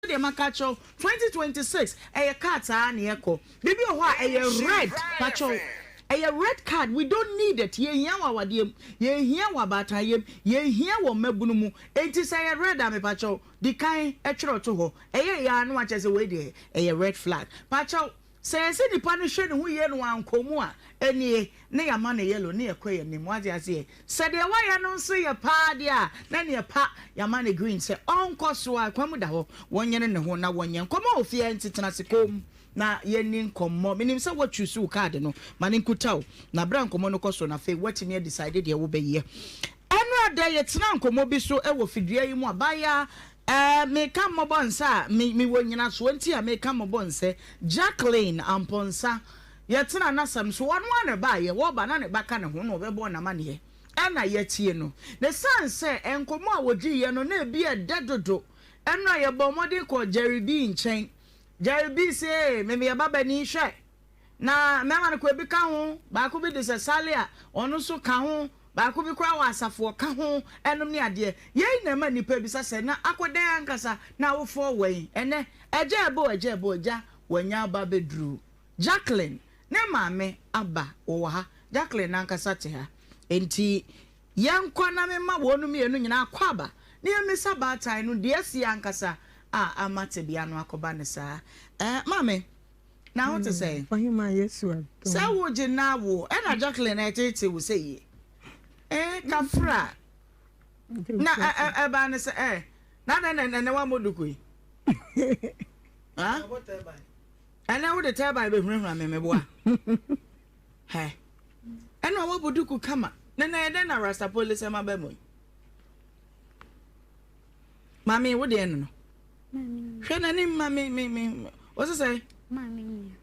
Sɛdeɛ maka akyerɛ wo, 2026 ɛyɛ cards ara na yɛkɔ. Biribi wɔ hɔ a ɛyɛ red, pakyɛw, ɛyɛ red card, we don't need it. Yɛnhia wɔ awadeɛ mu, yɛnhia wɔ abaatanyɛ mu, yɛnhia wɔ mmabunu mu. Enti sɛ ɛyɛ red a, mepakyɛw, di kan twerɛ to hɔ. Ɛyɛ yɛ ara na wakyerɛ sɛ wei deɛ ɛyɛ red flag. Pakyɛw, Sɛ yɛse nipa no hwɛ ne ho yie na wankɔ mu a, ɛnie na yɛama no yellow na yɛkɔ yɛn anim. Wate aseɛ? Sɛ deɛ wayɛ no nso yɛ paa deɛ a, na neɛ pa yɛama no green sɛ ɔnkɔ so a, kwan mu da hɔ, wɔnyere ne ho na wɔnyɛ nkɔmmɔ wɔ fie ha nti tena ase komm na yɛnni nkɔmmɔ. Menim sɛ wo choose wo card no, ma no nkuta wo na berɛ a nkɔmmɔ no kɔ so no afei woatumi a decide deɛ wobɛyɛ. Ɛno ada yɛtenaa nkɔmmɔ bi so wɔ fidua yi mu abaayewa Ɛɛ, meka mmɔbɔ nsa a, me, mewɔ nnyinasoɔ nti a meka mmɔbɔ nsɛ. Jacqueline Amponsah, yɛtenaa n'asɛm so, ɔno ara na ɛbaeɛ, wɔreba na ne ba ka ne ho na ɔbɛbɔɔ n'amaneɛ, ɛna yɛatie no. Na ɛsiane sɛ nkɔmmɔ a wɔdiiɛ no na ebi ɛdɛ dodo, ɛno a yɛbɔɔ mmɔden kɔɔ Jerry B nkyɛn. Jerry B se, me meyɛ babanin, hwɛ, na mmarima no kɔ ebi ka ho, baako bi de sɛ Sally a, ɔno nso ka ho, Baako bi koraa wɔ asafo ɔka ho nom ne adeɛ. Yei na ɛma nnipa bisa sɛ, na akɔdɛn ankasa na awofoɔ wɔ yi? Ɛnnɛ, agya ɛbɔ o, agya ɛbɔ o, agya wanya aba abɛduru. Jacqueline ne maame aba, wɔwɔ ha. Jacqueline ankasa te ha. Enti yɛnkɔ na memma wɔn mmienu nyinaa akwaaba na yɛmmisa baatan no deɛ asi ankasa a ama tebea no akɔba no saa. Ɛɛ, maame. Na ho te sɛn? Ɔhemaa Yesu adom. Sɛ wo gye na wo ɛna Jacqueline ɛtete wo sɛ yie. Eh kafra. Na ɛbaa ne sɛ eh na dɛn na ɛnɛ wammɔ duku yi? Ha? Ɛnɛ wode turban bɛhunahuna me meboa. Hɛ. Ɛna wabɔ duku kama. Na na ɛdɛn na Rastapoli sɛ ma bɛ mu yi? Maame wo deɛ no no. Hwɛ n'anim ma me me me ɔsɛ sɛ.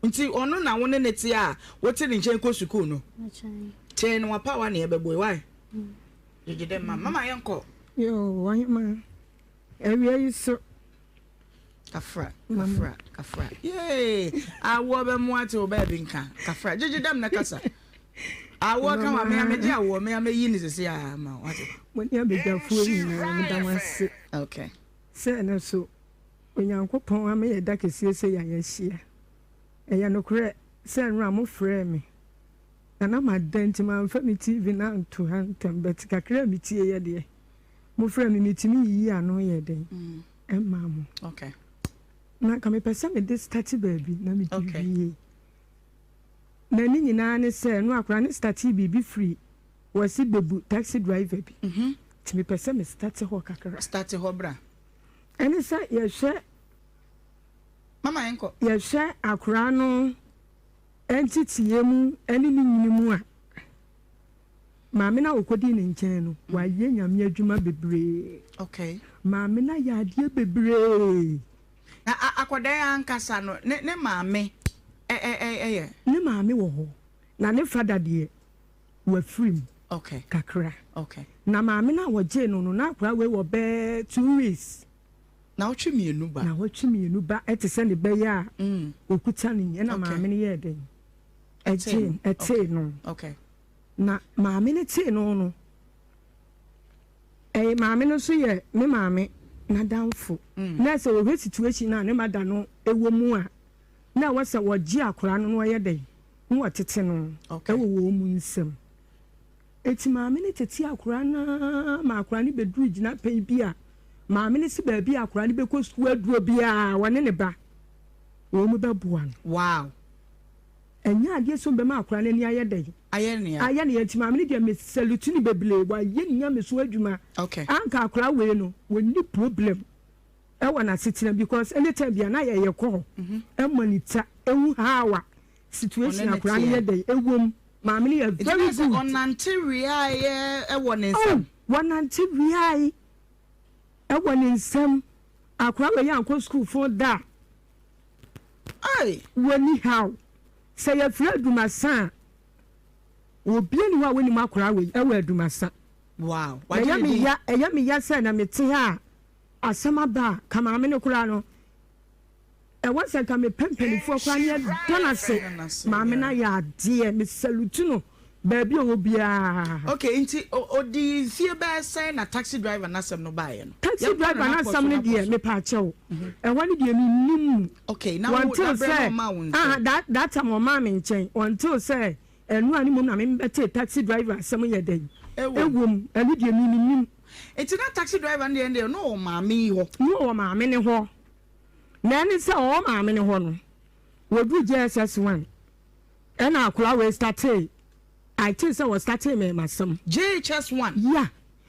Nti ɔno na wo ne ne te a wote ne nkyɛn kɔ sukuu no. Tee no wapawa ne ɛbɛbɔ yi wae. Gyegye dɛ ma mama yɛn kɔ. Yoo wahema awia yi so. Kafra kafra kafra yee awoɔ bɛ mo ate wo baabi nka kafra gyegye dɛm na kasa awoɔ ka wa mea megye awoɔ mea meyi ne sese a ma wate. Mo ne abadwafoɔ nyinaa meda mo ase. Okay. Sɛ ɛno nso, Onyankopɔn ama yɛn da kɛseɛ sei a yɛahyia. Ɛyɛ nokorɛ sɛ nnora mofrɛɛ me na na mada nti mamfa me TV no anto ha ntɛm but kakra a metieeɛ deɛ, mofrɛɛ me metumi yiyii ano yɛɛ dɛn ɛmaa mo. Okay. Na nka mepɛ sɛ mede starte baabi na mede wie. Na ne nyinaa ne sɛ no akwadaa no startee biribi firi Wɔse bebu taxi driver bi. Nti mepɛ sɛ me starte hɔ kakra. Starte hɔ bra. Ɛne sɛ yɛhwɛ. Mama yɛnkɔ. Yɛhwɛ akoraa no nteteɛ mu ne ne nyini mu a, maame no a ɔkɔdii ne nkyɛn no, wayɛ Nyame adwuma bebree. Okay. Maame no ayɛ adeɛ bebree. Na akwadaa yi ankasa no, ne ne maame ɛ ɛ ɛ yɛ? Ne maame wɔ hɔ, na ne fada deɛ. Wafiri mu kakra. Na maame no a wɔgyee no no, na akwadaa wei wɔ bɛɛ 2 weeks. Naawɔtwe 2 ba. Naawɔtwe 2 ba te sɛ ne bɛyɛ a ɔkuta no yi. Ɛna maame no yɛɛ dɛn? Ɛgyee ɛtee no. Na maame no tee no no, ɛyɛ maame no nso yɛ me maame n'adamfo. Na sɛ wɔhwɛ situation a ne mada no wɔ mu a, na ɛwɔ sɛ wɔgye akwadaa no na wɔyɛ dɛn? Na wɔtete no wɔ wɔn mu nsam. Enti maame no tete akwadaa no ara ma akwadaa no bɛduru gyinapɛn bi a maame no si baabi a akwadaa no bɛkɔ sukuu aduro biara wɔne ne ba wɔn bɛboa no. Wow! Ɛnyɛ adeɛ sɛ wɔbɛma akwadaa no ani ayɛ dɛn? Ayɛ nea. Ayɛ nea nti maame no deɛ me salute no bebree wayɛ ne nyamesom adwuma. Okay. Anka akwadaa wei no wɔnni problem. Ɛwɔ n'asetena because anytime bia na yɛyɛ kɔ hɔ monitor ehu how a situation akora no yɛ dɛn ɛwom maame no yɛ very good. Ɔnante wiaeɛ ɛwɔ ne nsam. Oh wɔnante wiae ɛwɔ ne nsam akora wei ankɔ school fo da a wɔni how sɛ yɛfrɛ adumasa a obia ni hɔ a wɔnim akora wei ɛwɔ adumasa. Wow ɛyɛ me ya ɛyɛ me ya sɛ na mete ha a. Asɛm aba a, ka maame no koraa no, ɛwɔ sɛ nka mepɛ mpanimfoɔ koraa ne yɛda no ase. Maame no ayɛ adeɛ, me salute no. Baabi a ɔwɔ biara. Ok, nti ɔdii mfie bɛyɛ sɛn na taxi driver no asɛm no baeɛ no? Taxi Yɛnkɔ no driver no n'apɔ so asɛm no n'apɔ deɛ, so. mepaakyɛw, ɛhɔ no deɛ mennim mu. Ok, na wo, Until da berɛ sɛ, no ɔmaa wo aha, nkyɛn? that, that time ɔmaa me nkyɛn, until sɛ ɛno a ne mmom na mebɛtee taxi driver asɛm yɛ dɛn, Ɛwom. ɛwom, ɛno deɛ me mennim. Nti na taxi driver no deɛ ɛndeɛ na ɔwɔ maame yi hɔ? Na ɔwɔ maame no hɔ. Na ɛne sɛ ɔwɔ maame no hɔ no, wɔduru JSS one, Ɛna akwadaa wei startee, I think sɛ wɔ startee me masɛm. JHS one. Yeah,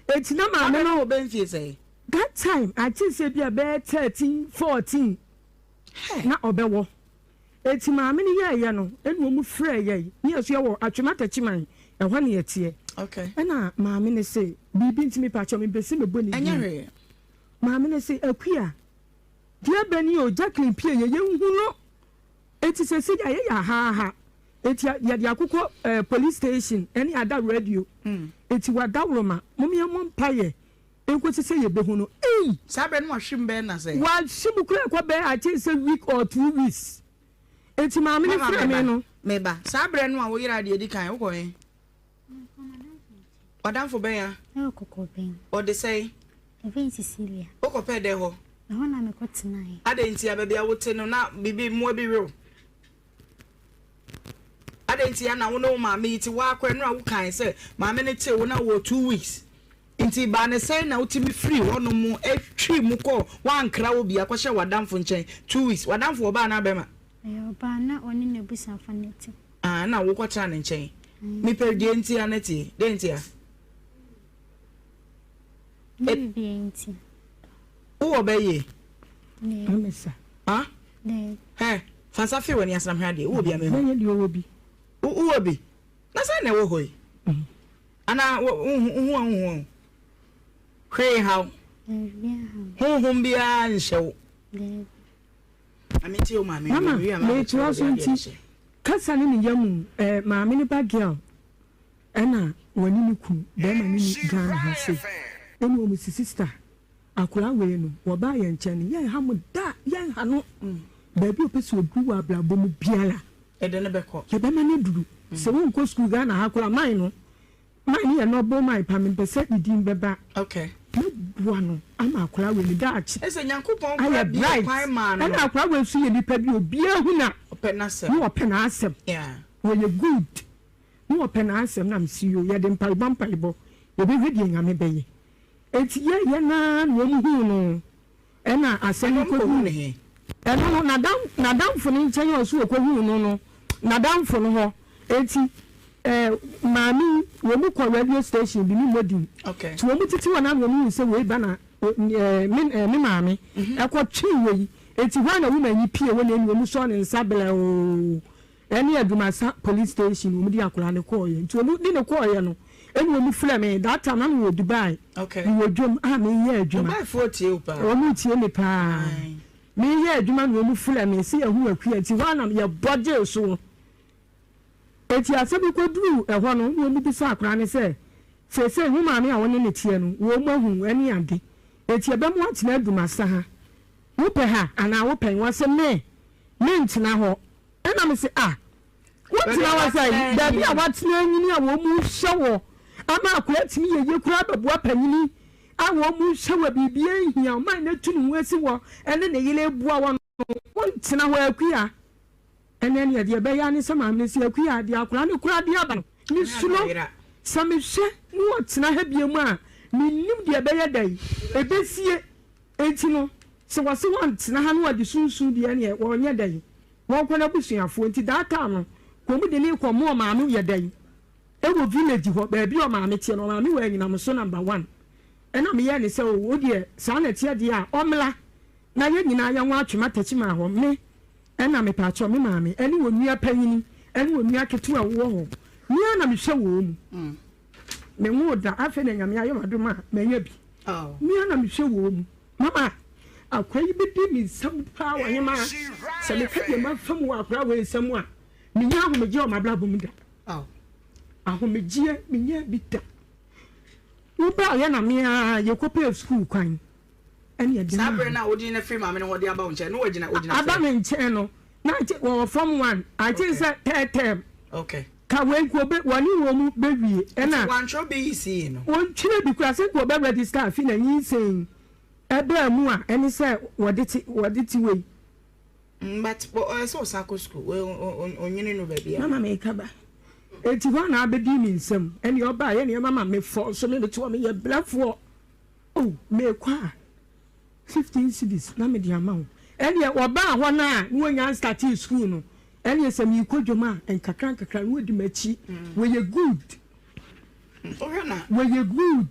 eti na maame no. Na ɔbɛ nfie sɛn? That time, I think sɛ bi a bɛyɛ 13, 14 na ɔbɛwɔ. Eti maame no yɛɛyɛ no, ɛna wɔn frɛɛ yɛn, ne yɛn nso yɛwɔ Atwem Atakyiman, ɛhɔ na yɛteɛ. Okay. Ɛna maame no se, biribi nti mepakyɛw mempɛ sɛ mebɔ ne din. Ɛnyɛ hwee. Maame no se, Akua, deɛ ɛbɛ ni o, Jacqueline pie yɛ, yɛnhu no. Enti sesei deɛ yɛyɛ ahaaha enti yɛde akokɔ eh, police station ɛne ada radio enti wadaworoma mom yɛn mmɔ mpaeɛ nkosi sɛ yɛbɛhu no ei. Saa berɛ no wahwe mu bɛyɛ nna sɛn? Wahwe mu koraa ɛkɔ bɛyɛ I think sɛ week or 2 weeks enti maame no Mama frɛ me meba no. meba saa berɛ no a woyeraa deɛ ɛdi kan wokɔ he? Mekɔ m'adamfo nkyɛn. W'adamfo bɛn a? Ɛwɔ Kɔkɔbɛn. Ɔde sɛn? Yɛfrɛ no Cecilia. Wokɔpɛɛ dɛn hɔ? Ɛhɔ na mekɔtenaeɛ. Adɛn ntia? Baabi a wote no, na biribi, mmoa bi we wo? Adɛn ntia na wo ne wo maame yi te? Woakɔ ɛno a wokae sɛ maame no tee wo na wowɔ 2 weeks. Nti baa ne sɛn na wotumi firii hɔnom twii mu kɔɔ, woankra wo bia kɔhyɛɛ w'adamfo nkyɛn 2 weeks? W'adamfo ɔbaa anaa bɛrima? Ɔyɛ ɔbaa, na ɔne n'abusuafoɔ na ɛte. Ah, na wokɔtena ne nkyɛn. Mepɛ deɛ ntia no tie. Deɛ ntia? Ne biribiara nti. Wowɔ bɛ yie? Amesa. Ah? Hɛ, fa nsa fe w'ani ase na mehwɛ adeɛ. Wowɔ bi a mehu? Mɛnyɛ deɛ ɔwɔ bi. Wowɔ bi? Na sɛn na ɛwɔ hɔ yi? Anaa wohu a wohu o? Hwee nha wo. Honhom biara nhyɛ wo. Mama, metoa so nti, kasa ne ne yam eh, maame ne ba girl ɛna wɔne ne kunu bɛrima ne ni Ghana ha sei ɛna wɔn si sister akwadaa wei no wɔbaa yɛn nkyɛn no yɛn ha mo da yɛn ha no baabi a ɔpɛ sɛ ɔduru wɔ abrabɔ mu biara yɛde no bɛkɔ yɛbɛma no aduru sɛ wonkɔ sukuu Ghana ha koraa man no Man no yɛ noble man pa mempɛ sɛ ne din bɛba. Okay. Mɛboa no ama akwadaa wei ne daakye Ɛsɛ Nyankopɔn koraa ayɛ bue bright. kwan maa no Ɛna no. akwadaa wei nso yɛ nipa bi a obiara hu na Ɔpɛ n'asɛm. na ɔpɛ n'asɛm. Yeah. Ɔyɛ good na ɔpɛ n'asɛm na mese yoo yɛde mpaebɔ mpaebɔ yɛbɛhwɛ deɛ Nyame bɛyɛ. Enti yɛyɛ no ara na wɔn huu no. Ɛna asɛm Ɛna no ɔmo kɔhuu kɔduu no he? Ɛno no, n'adam, n'adamfo no nkyɛn a ɔse ɔkɔhuu no no, n'adamfo no hɔ. Enti, ɛɛ, maame yi, wɔn kɔ radio station bi, memmɔ din. Okay. Nti wɔn tete hɔ no ara na wɔn huu sɛ wei ba na, ɛɛ, me, ɛɛ, me maame ɛkɔtwee wei. Enti hɔ ara na woman yi pue hɔ na ɛne wɔn sɔɔ ne nsa blɛoo. Ɛne Adwumasa police station wɔn de akwadaa no kɔɔeɛ nti wɔn de no kɔɔeɛ no ɛna wɔn frɛ me that time na me wɔ Dubai okay. me wɔ dwom a me yɛ adwuma. Dubai foɔ tie wo paa. Wɔn tie me paa me yɛ adwuma na wɔn frɛ me sɛ yɛhu Akua nti hɔ na yɛ bɔ gyee soɔ eti asɛm bi kɔ duru ɛhɔ no na wɔn bisa akwadaa no sɛ seesei wo maame a wɔne ne teɛ no wɔn ahu ɛne ade eti ɛbɛmo atena Adwumasa ha wopɛ ha anaa wopɛ wɔn sɛ me mentena hɔ. Ɛna me se, Ah, wontena hɔ sɛn? Baabi a woatena anyini a wɔn rehwɛ wɔ ama akwadaa atumi yɛ yie koraa bɛboa panyini a wɔn rehwɛ wɔ biribiara nhia ɔman no atu ne ho asi hɔ ɛne ne yere reboa wɔ no, wontena hɔ Akua. Ɛnɛ neɛ deɛ ɛbɛyɛ ara ne sɛ maame no se, Akua, deɛ akwadaa no koraa de aba no, mesuro sɛ mehwɛ na ɔtena ha biom a, mennim deɛ ɛbɛyɛ dɛn, ɛbɛsie. Enti no, sɛ wɔse wɔntena ha na wɔde sunsum deɛ ɛneɛ wɔnyɛ dɛn? Wɔnkɔ n'abusuafoɔ. Nti that time no, kɔm de no rekɔ mo ɔmaame yɛ dɛn? Ɛwɔ village hɔ, baabi a ɔmaame teɛ no, ɔmaame wɔ Anyinam so number one. Ɛna meyɛɛ no sɛ oh, wo deɛ saa na ɛteɛ deɛ a, ɔmmra na yɛn nyinaa yɛnwɔ atwem Atakyimaa hɔ. Me, ɛna mepaakyɛw me maame ɛne onua panyini ɛne onua ketewa a wɔwɔ hɔ, me ara na mehwɛ wɔn mu. Menwoo da, afei na Nyame ayɛ m'adom a manya bi. Me ara na mehwɛ wɔ mu. Mama, akora yi bɛdi me nsam paa ɔhemaa. Sɛ meka deɛ mafa mu wɔ akora wei nsam a, mennya ahomegyeɛ wɔ m'abrabɔ mu da. Ahomegyeɛ, mennya bi da. Wobaeɛ na me ara yɛkɔpɛɛ sukuu kwan ɛne ɛde Saa maa berɛ no. no a wode no firi maame no hɔ de aba wo nkyɛn no, wagyina, ogyina Aba sɛn? me nkyɛn no, na I think wɔwɔ form one, I think sɛ third term. Okay. Nka wei nka obe wɔne wɔn mu bɛwie ɛna. Nti wantwerɛ BECE no? Wɔntwerɛ bi koraa sɛ nka ɔbɛ register afi na nyinsɛn ɛbaa mu a ɛne sɛ wɔde te wɔde te wei. Mm but ɔyɛ sɛ ɔsan kɔ school wei onyini no baabi a. Mama meka ba. Eti hɔ na abɛdi me nsam ɛne ɔbaa yɛ nneɛma ma me fɔ nso me mete hɔ meyɛ brɛfoɔ oh mekɔ a. 15 cedis na mede ama wo. Ɛnneɛ wɔbaa hɔ no a na wɔnnya nstartee sukuu no, ɛnneɛ sɛ merekɔ dwam a, nkakra nkakra na wɔdi m'akyi. Wɔyɛ good. Wɔyɛ good.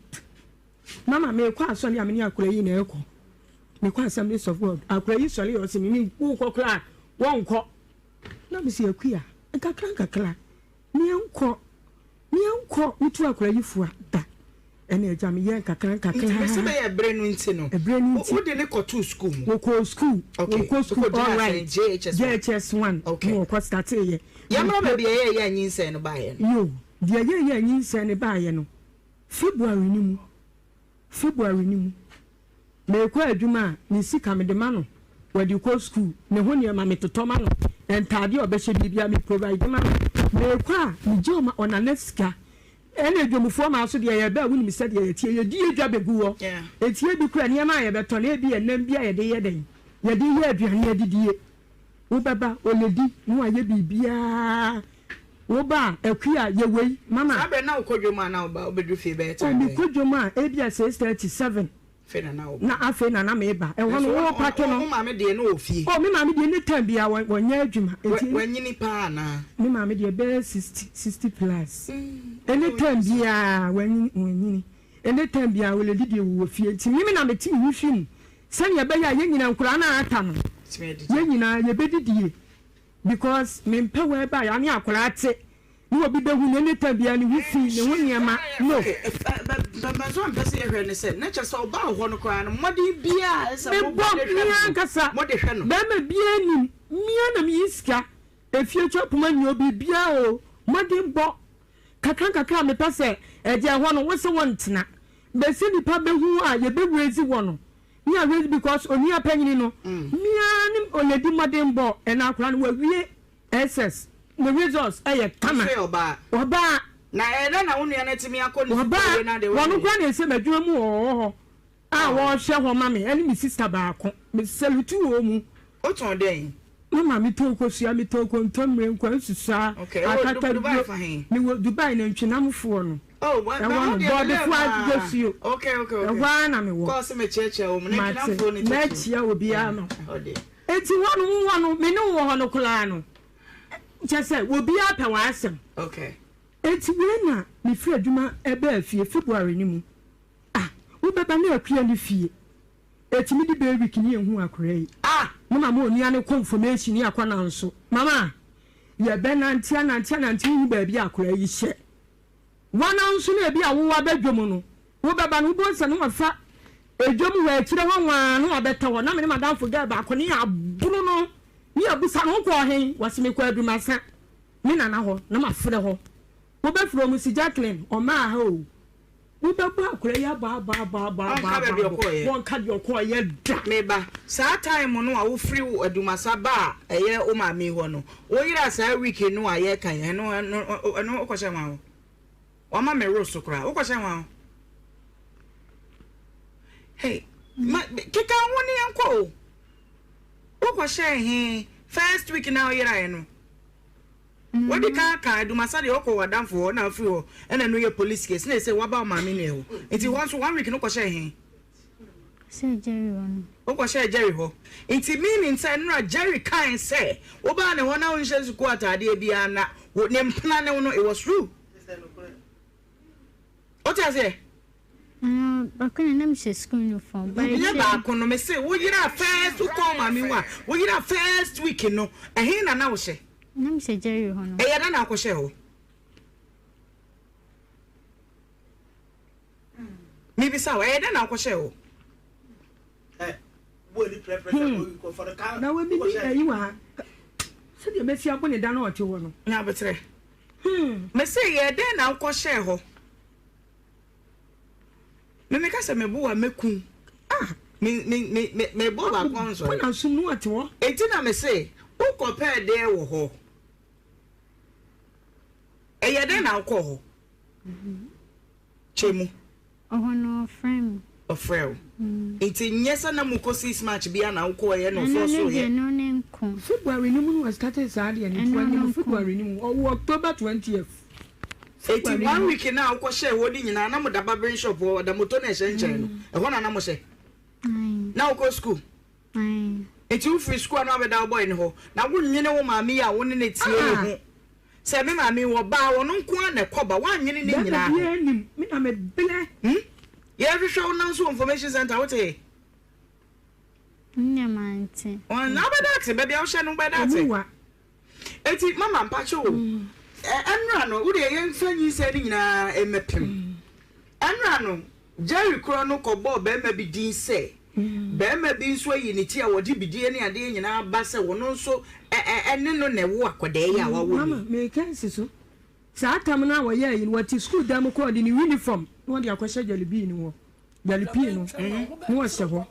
Mama merekɔ asɔre a me ne akwadaa yi na ɛrekɔ. Mekɔ Assemblies of God. Akwadaa yi sɔre a ɔse me ne wokɔ koraa a, wɔnkɔ. Na mese Akua, nkakra nkakra. Meɛnkɔ, meɛnkɔ, wotu akora yi fua da. Ɛna agya meyɛɛ nkakra nkakra. Nti mese bɛyɛ bere no nti no. Ɛberɛ no nti. Wode no kɔtoo sukuu mu? Wɔkɔɔ sukuu. Okay. Wɔkɔ sukuu Wokɔgyinaa all right. sɛn? JHS 1? JHS 1. Okay. Na wɔkɔ starteeɛ. Yɛmmra baabi a ɛyɛɛyɛ a nyinsɛn no baeɛ no. Yo, deɛ ɛyɛɛyɛ a nyinsɛn no baeɛ no, February no mu, February no mu, Merekɔ adwuma a, ne sika mede ma no, wɔde kɔ sukuu, ne ho nneɛma metotɔ ma no, ntaadeɛ a ɔbɛhyɛ biribiara me provide ma no. Merekɔ a, megye ɔma ɔnana sika. Ɛna adwamufoɔ maa so deɛ yɛba a wonim sɛdeɛ yɛteɛ, yɛdi yɛ dwa bɛgu hɔ. Enti ebi koraa nneɛma a yɛbɛtɔ no ebi yɛ nam bi a yɛde yɛ dɛn? Yɛde yɛ aduane adidie. Wobɛba, ɔledi na wayɛ biribiara. Woba a, Akua, yɛ wei, mama. Saa berɛ no na wokɔ dwam a na woba, wobɛduru fie bɛyɛ Oh, time bɛn? mekɔ dwam a, ebia 6:30, 7. Afei na na woba. Na afei na na meba. Ɛhɔ Nanso no, wo, worepake no. wo maame deɛ na ɔwɔ fie? Oh, me maame deɛ, any time biara, wɔ, wɔnyɛ adwuma. Wa, Enti. wanyini paa anaa? Me maame deɛ, bɛyɛ 60, 60 plus. Mm, Any ɔnyini time saa. biara, wanyini, wanyini. Any time biara, ɔledi deɛ wɔwɔ fie. Nti me, me na mete me ho fi mu. Sɛnea ɛbɛyɛ a yɛn nyinaa, nkwadaa no a aka no, yɛn nyinaa yɛbɛdidie because mempɛ whereby a ne akwadaa te ne obi bɛhu no anytime biara ne ho fi, ne ho nneɛma, no. Okay, mpɛmpɛnso a mepɛ sɛ yɛhwɛ ne sɛ, na kyerɛ sɛ ɔbaa wo hɔ no koraa no, mmɔden biara a ɛsɛ sɛ mobɔ Mebɔ, de me hwɛ no no, ankasa, mode hwɛ no. barima biara nnim, me ara na meyi sika, efie twa poma nni hɔ, biribiara o, mmɔden bɔ, kakra nkakra a mepɛ sɛ ɛgya ɛhɔ no, wo se wontena, bɛsɛ nipa bɛhu a yɛbɛ raise wɔ no, Me a raise because onua panyini no me ara ne oledi mmɔden bɔ ɛna akora no wawie SS ne results ɛyɛ kama. Ɔso yɛ ɔbaa. Ɔbaa. Na ɛyɛ dɛn na wo nua no atumi akɔ ne sukuu Ɔbaa awie na deɛ wɔn wawie? koraa na ɛsɛ m'adwuma mu wɔ wɔ hɔ a wɔhwɛ hɔ ma me ɛne me sister baako me salute wɔ mu. Wotɔn dɛn? Mama me tɔn kosua, me tɔn kontommire, nkwan susua, Okay, ɛwɔ akataduro. Dubai fa he? Me wɔ Dubai nantwinam foɔ no. Oh, wɔ Ɛhɔ na no, hɔ deɛ me lɛɛ bɔɔdefoɔ paa. adwosuo. Okay, okay, okay. Ɛhɔ ara na me wɔ. Kɔɔ se me kyeakyea wɔn, Mate, nantwinamfoɔ no titiriw. mɛkyea obiara no. Ɛhɔ deɛ. Enti hɔ no, wo hɔ no, me ne wo wɔ hɔ no koraa no, kyerɛ sɛ obiara pɛ w'asɛm. Okay. Enti wei na mefiri adwuma baa fie February no mu. Ah, wobɛba na Akua nni fie. Ɛtumi di bɛyɛ week ne yɛnhu akwadaa yi. Ah! Ne mama onua no kɔ information ne akɔ nanso. Mama, yɛbɛnante anante anante wohu baabi a akwadaa yi hyɛ. Woana nso na ebi a wowɔ aba dwom no, wobɛba no wobɛhu sɛ na wafa dwom hɔ akyire hɔ nwaa na wabɛtɔ hɔ. Na me ne m'adamfo girl baako ne yɛaboro no ne yɛabusa no wokɔɔ he? Wɔse mekɔɔ Adumasa me nana hɔ na mafrɛ hɔ. Wobɛfrɛ wɔn si Jacqueline ɔmaa ha o. Wobɛbɔ akwadaa yi abɔ abɔ abɔ abɔ abɔ Ɔnka baabi abɔ ɔkɔeɛ. wɔnka deɛ ɔkɔeɛ da. Me ba, saa time no a wofiri Adumasa baa ɛyɛ wo maame yi hɔ no, woyeraa saa week no a yɛreka yi, ɛno ɛno ɛno wokɔhyɛ hwan hɔ? Wama me woro so koraa. Wokɔhyɛ hwan hɔ? Hey, ma keka ho ne yɛnkɔ o. Wokɔhyɛɛ he first week na woyeraeɛ no? Wadi kan aka Adumasa deɛ ɔkɔ w'adamfo hɔ na afiri hɔ ɛna ɛno yɛ police case na ɛsɛ waba wo maame nua hɔ nti hɔ nso one week no kɔhyɛɛ he? Kɔhyɛɛ Jerry hɔ no. Wokɔhyɛɛ Jerry hɔ nti meaning sɛ nnora Jerry kae sɛ wobaa ne hɔ na wonhyɛ sukuu ataadeɛ biara na ne mpena ne wo no it was true? Wote aseɛ? Ah, baako na na mehyɛ sukuu uniform. But Nyɛ akyire. baako no, mese wo yeraa first, wo kɔɔ maame hɔ a, wo yeraa first week no, ɛhe na na wohyɛ? Na mehyɛ Jerry hɔ no. Ɛyɛ dɛn na wokɔhyɛɛ hɔ? Mebisa wo, ɛyɛ dɛn na wokɔhyɛɛ hɔ? Hmm. Na wabidi ayi wɔ ha. Sɛdeɛ mɛsi abo ne da na ɔte hɔ no. Nya aboterɛ. Hmm. Mese yɛ dɛn na wokɔhyɛɛ hɔ? Me meka sɛ mebo wa mɛku. Ah. Me me me me mebɔ baako ansɔre. Ɔna sum no ɔte hɔ. Enti na mese wokɔpɛɛ deɛ wɔ hɔ. Ɛyɛ dɛn na wokɔɔ hɔ? Kyɛ mu. Ɔhɔ no ɔfrɛ me. Ɔfrɛ wo. Nti nyɛ sɛ na mokɔ 6 March bia na wokɔɔyɛ na Ɛno ɔfɔɔ ne so deɛ yɛ. ɛno ne nko. February no mu na wɔstartee saa adeɛ no nti Ɛno no wɔnyem nko. February no mu. Ɔwoo October 20th. Eti February no one mu. week no a wokɔhyɛɛ hɔ no nyinaa na moda barbering shop hɔ, ɔda moto no a ɛhyɛ nkyɛn no, ɛhɔ na na mohyɛ? Ae. Na wokɔ school? Ae. Enti wofiri sukuu a na wabɛda wo boy no hɔ, na wonnwene wo maame yi a wo ne no teɛ yi ho sɛ me maame yi ɔbaa ɔno nko ara na ɛkɔ ba, woannwene ne Bɛrima nyinaa ho. biara nnim, me na mebrɛ. Hmm? Yɛrehwehwɛ wo nan so wɔ information center, wotee? Nnyɛ mante. Na wobɛda ate, baabi a wohyɛ no wobɛda ate. Emu wa. Eti mama mpakyɛ o, ɛnora no, wodeɛ yɛmfa nyinsɛn no nyinaa mmɛpem. Ɛnora no, Jerry korɔ no kɔbɔɔ barima bi din sɛ barima bi nso ayi ne ti a wɔde bidie ne adeɛ nyinaa ba sɛ ɔno nso ne no na ɛwo akwadaa yi a wawo no Mama, yi. meka nsi so. Saa tam no a wɔyɛɛ yi no, wɔte sukuu dan mu kɔ, ɔde ne uniform na ɔde akɔhyɛ Jalibii no hɔ, Jalipii no, na ɔhyɛ hɔ.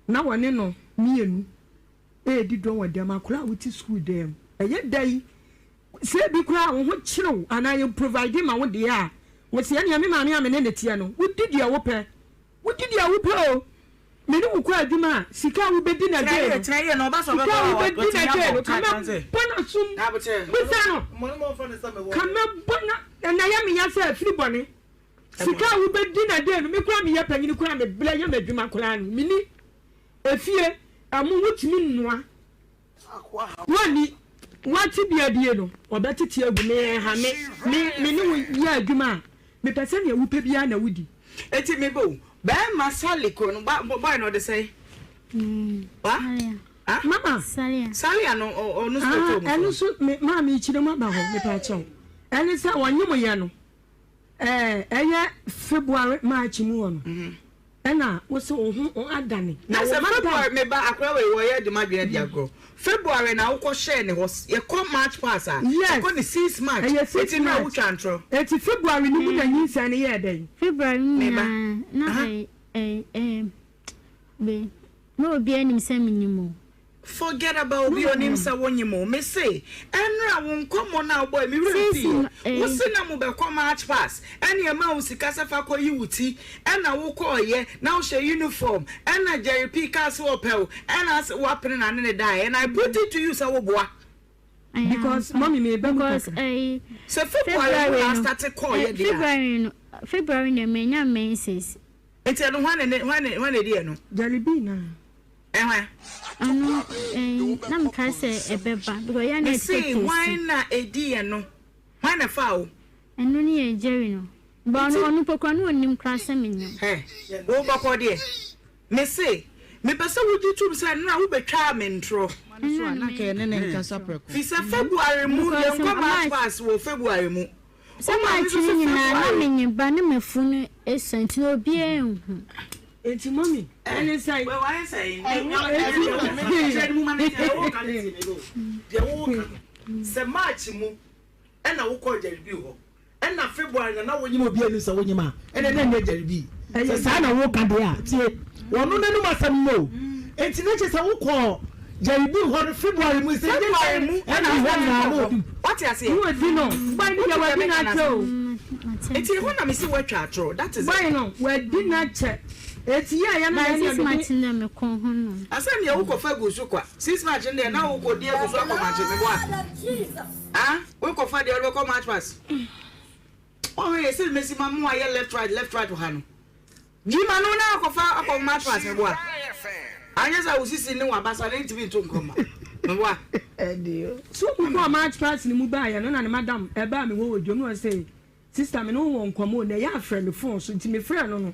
Na wɔne no mmienu redi dɔn wɔ dɛm. Akwadaa a wote sukuu dan mu, ɛyɛ da yi, Sɛ ebi koraa a wo ho kyere wo anaa yɛ provide ma wo deɛ a, wo se ɛneɛ me maame a me ne no teɛ no, wo di deɛ wo pɛ. Wo di deɛ wo pɛ o. Me ne wo kɔ adwuma a, sika a wo bɛdi na day no, sika a wo bɛdi na day no, ka mɛ bɔ n'asom, bisa no, ka mɛ bɔ na, ɛna yɛ me ya sɛ afiri bɔne. Sika a wo bɛdi na day no, me koraa me yɛ panyini koraa me brɛ yɛ m'adwuma koraa no, me ni efie, ɛmo wo tumi nnoa. Wonni wate bia die no ɔbɛtete agu me ɛha me me me ne wo yɛ adwuma a mepɛ sɛ nea wopɛ biara na wodi. Eti me bo bɛɛma Sally koro no ba boy no ɔde sɛn? Wa? Ah? Mama. Salia. Salia no ɔno so bɛtɔ mu. Ɛno so me maa me kyerɛ mu aba hɔ mepa kyɛw. Ɛne sɛ ɔnye mo yɛ no ɛɛ ɛyɛ February March mu hɔ no. Ɛna wo se wo ho adane. Na sɛ February me ba akora wei wɔyɛ de m'adwene adi agorɔ February na wokɔ hyɛɛ ne hɔ yɛkɔ March pass a yɛkɔ ne 6 March Ɛyɛ 6 eti na March wotwa ntorɔ. Eti February no mu na nyinsɛn no yɛɛ dɛn? February mu Me ba nyinaa na aha. ɛy ɛy ɛɛ be na obiara nim sɛ menyim o. Forget about obi onim sɛ wonyim o me se ɛnora wo nkɔmmɔ no a wobɔe me werɛ Since mfii ma ɛ wo ɛy. se na mobɛkɔ march pass ɛne ɛma wo sika sɛ fa kɔ yi wo ti ɛna wo kɔɔyɛ na wohyɛ uniform ɛna Jerry P kaa se ɔpɛ wo ɛna ase woapene na ne ne daeɛ and I put it to you sɛ woboa. Ɛyɛ Because ampa mummy meba mu because kakra. ɛy Sɛ February mu February na no astate kɔɔyɛ ɛ deɛ a. February no February na menya menses. Nti ɛno hwan na ne hwan na hwan na ɛdi ɛno? Jelly bean naa. Ɛhwan? Ɛno ɛn na mekae sɛ ɛbɛba because yɛn na Mese ɛte kɛse. hwan na ɛdi ɛno? Hwan na ɛfaa wo? Ɛno ne yɛ Jerry no. But ɔno ɔno mpo koraa na ɔnnim koraa sɛ menyam. Hɛ, wo bɔkɔɔ deɛ. Mese, mepɛ sɛ wogye tom sɛ nnora wobɛtwaa me ntorɔ. Ɛno na meyɛ. Firi sɛ February mu, Because yɛnkɔ March March pass wɔ February mu. Sɛ Wo maame March nso no se nyinaa na February. menye ba ne m'afunu sua nti na obiara nhu. Enti mummy ɛne sɛn? Deɛ woka no sɛ March mu ɛna wokɔɔ Jeribi hɔ ɛna February na na wonyim obi anim sɛ wonyim a ɛna na ɛnyɛ Jeribi sɛ saa na woka deɛ a tie wɔno n'anum asɛm no o enti na kyerɛ sɛ wokɔɔ Jeribi hɔ no February mu sɛ February mu ɛna hɔ nyinaa na obi Wate aseɛ? Ne wadi no boy no deɛ wadi no akyɛ o. Enti ɛhɔ na mese woatwa atorɔ that is it. Boy no wadi no akyɛ eti yɛ yɛ no na By ɛnea six mede. March no deɛ mekɔ ho nom. Asɛ neɛ wokɔ fa gu so kwa six March no deɛ na wokɔ di agu so akɔ March meboa ah wokɔ fa deɛ wode bɛkɔ March pass ɔhwɛ yɛ sɛ mesi ma mo ayɛ left right left right wɔ ha no Gyi ma no na akɔfa akɔ match pass meboa. Anyɛ sɛ wo sisi ne w'abasa no ntumi nto nkɔma meboa. So obi kɔɔ match pass no mu baeɛ no na ne madam ɛbaa me hɔ wɔ dwom na ɔse sister me ne wo wɔ nkɔmmɔ o na ɛyɛ afrɛ me phone so nti me frɛ no no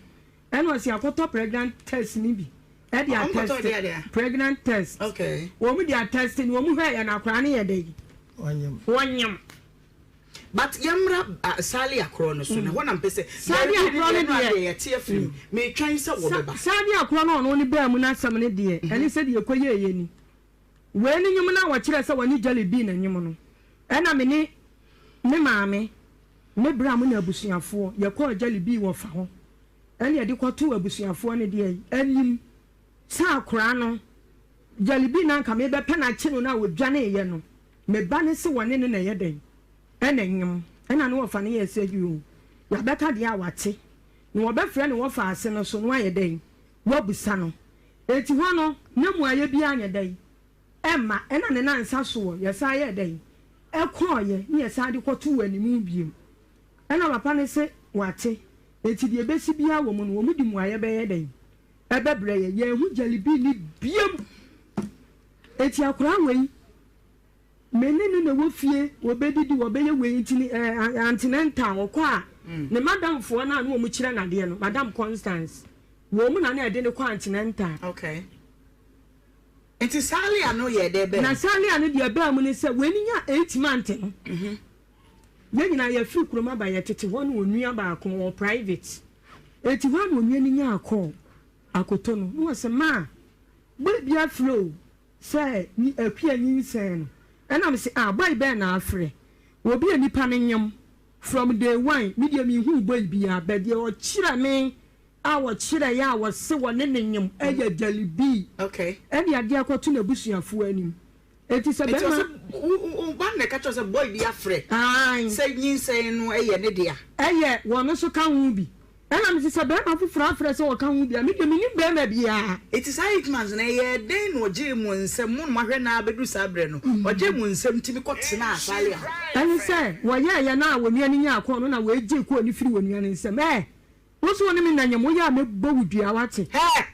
ɛna ɔse akɔtɔ pregnant test no bi ɛde atest pregnant test wɔn de atest no wɔn hwɛ yɛ na akwadaa no yɛ dɛ wɔnyam. But yɛmmra Sally akorɔ no so no, ɛhɔ na mpɛ sɛ Sally akorɔ no deɛ yɛte afiri mu, metwɛn sɛ wɔbɛba. Sally akorɔ no ɔno ne baa mu no asɛm no deɛ, ɛne sɛ deɛ ɛkɔyɛeɛ ni. Wei ne nwom no a wɔkyerɛɛ sɛ wɔne Jelly Bean nwom no. Ɛna me ne me maame, me bra mo ne abusuafoɔ, yɛkɔɔ Jelly Bean wɔfa hɔ, ɛne yɛde kɔtoo abusuafoɔ no deɛ anim sɛ akoraa no, Jelly Bean no anka mebɛpɛ no akye no no a wɔdwaneeɛ no, Me ba no se wɔne no na ɛyɛ dɛn? Ɛna nyem. Ɛna ne wɔfa no yɛɛ sɛ yoo, yɛabɛka deɛ a wate, na wɔbɛfrɛ ne wɔfa ase no so na wayɛ dɛn? Wabusa no. Enti hɔ no, na mmuaeɛ biara nyɛ dɛn? Ɛmma. Ɛna ne nansa soɔ, yɛsan yɛɛ dɛn? Ɛkɔeɛ, na yɛsan de kɔtoo animu bio. Ɛna papa no se wate, enti deɛ ɛbɛsi biara wɔ mu no, wɔn de mmuaeɛ bɛyɛ dɛn? Ɛbɛbrɛ yɛn. Yɛanhu Jellybean no biom. Enti akwadaa wei, Me ne no na ɛwɔ fie, wɔbɛdidi, wɔbɛyɛ wei nti no eh, antenatal, ɔkɔ a, ne madamfoɔ no a na wɔkyerɛ no adeɛ no, Madam Constance, wɔn na na ɛde no kɔ antenatal. Okay. Nti Salia no yɛɛ dɛ bɛɛ mu? Na Salia no deɛ ɛbaa mu ne sɛ, wei no nyaa eight month no, yɛn nyinaa yɛfiri kurom aba, yɛtete hɔ na onua baako, ɔwɔ private, enti hɔ a na onua no nyaa call, akoto no, na ɔse, maa, boy bi afrɛ o, Sɛ nyi Akua nyinsɛn no ɛna me se ah boy bɛn na afrɛ obi a nipa no nyem from day one me deɛ menhuu boy biaa but deɛ ɔkyerɛ me a ɔkyerɛeɛ a ɔse ɔne no nyem ɛyɛ Jelly B Okay. ɛne adeɛ akɔto n'abusuafoɔ anim enti sɛ Nti bɛrima ɔse wo wo wo ba no na ɛka kyerɛ wo sɛ boy bi afrɛ Ae. sɛ nyinsɛn no ɛyɛ ne dea? Ɛyɛ wɔn nso ka ho bi. Ɛna mese sɛ bɛɛma foforɔ afrɛ sɛ ɔka ho bi a, me deɛ mennim bɛɛma biara. Enti saa eight months no, ɛyɛɛ dɛn na ɔgyee mo nsam? Mo na moahwɛ no ara bɛduru saa berɛ no, ɔgyee mo nsam tumi kɔtenaa Asalia hɔ? Ɛne sɛ, wɔyɛeɛ no a onua no nyaa kɔɔ no na wei gyee kɔɔ no firii onua no nsam. Ɛɛ! Wo nso wo ne me nna nyam, woyɛ a mɛbɔ wo dua, woate? Hɛɛ!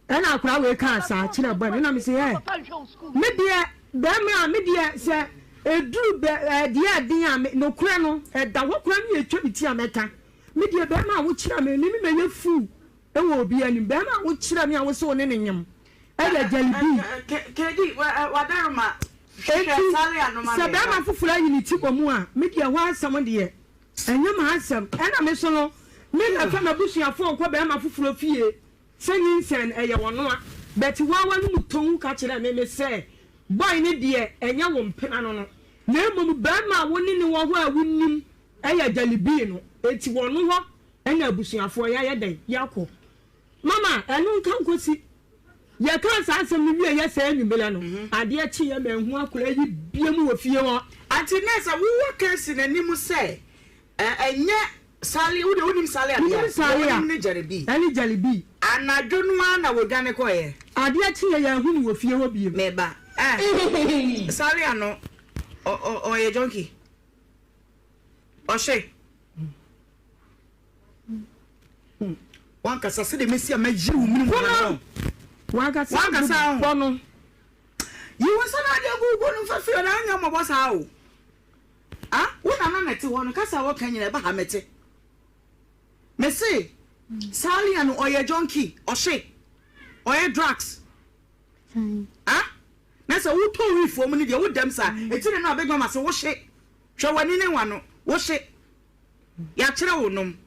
Ɛna akwadaa wei kaa saa kyerɛɛ boy no, ɛna mese, Hɛɛ! Me deɛ, bɛɛma a, me deɛ sɛ ɛduru bɛ, ɛɛ, deɛ ɛden a, me, nokorɛ no, ɛda hɔ koraa ne yɛtwa me ti a mɛka. Me deɛ bɛɛma a wo kyerɛ me me me mɛyɛ fool wɔ obi anim bɛɛma a wo kyerɛ me a wo se wo ne ne nyem ɛyɛ jelly bean. Kedi wadaroma hwɛ Enti sare ano ma sɛ me bɛɛma ba. foforɔ ayi ne ti wɔ mu a me deɛ ɛhɔ asɛm deɛ ɛnyɛ m'asɛm ɛna me so no me mɛfa m'abusuafoɔ nkɔ bɛɛma foforɔ fie sɛ nyinsɛn ɛyɛ ɔnoa but woa w'anom tɔn ka kyerɛ me me sɛ boy no deɛ ɛnyɛ wo mpena no no na mmom bɛɛma a wo ne no wɔ hɔ a wo nim Ɛyɛ Galibii no, enti wɔno hɔ na abusuafoɔ yɛayɛ dɛn? Yɛakɔ. Mama, ɛno nka nkɔsi. Yɛkaa saa asɛm no wieeɛ saa anwummerɛ no, adeɛ kyeeɛ manhu akwadaa yi biom wɔ fie hɔ. Auntie Nurse, wowɔ Casey n'anim sɛ ɛnyɛ Sally, wo deɛ wonim Sally adeɛ a, Menim Sally deɛ a, wonim ne Jerry ɛne Jelly B. Anadwo no ara na wɔdwane kɔeɛ. Adeɛ kyeeɛ yɛanhu no wɔ fie hɔ biom. Me ba, eh, Sally ano, ɔ, ɔ, ɔyɛ junkie. Ɔhwɛ. Wankasa sɛdeɛ mɛsi a mɛyere wo mene mu no. Wankasa Wankasa bɔ no. Yi wo nsa na ade agu wo no mfa firi ɔda anyɛ mmɔbɔ saa o. Ah, wo nana na ɛte hɔ no kasa a wɔka nyina ɛba ha mɛte. Mese, Salia no ɔyɛ junkie, ɔhye, ɔyɛ drugs. Ah, na sɛ wotɔ wii fam no deɛ wodam saa. Ɛti ne no abɛdwam ase wohye. Hwɛ w'ani ne w'ano wohye. Yɛakyerɛ wo nom.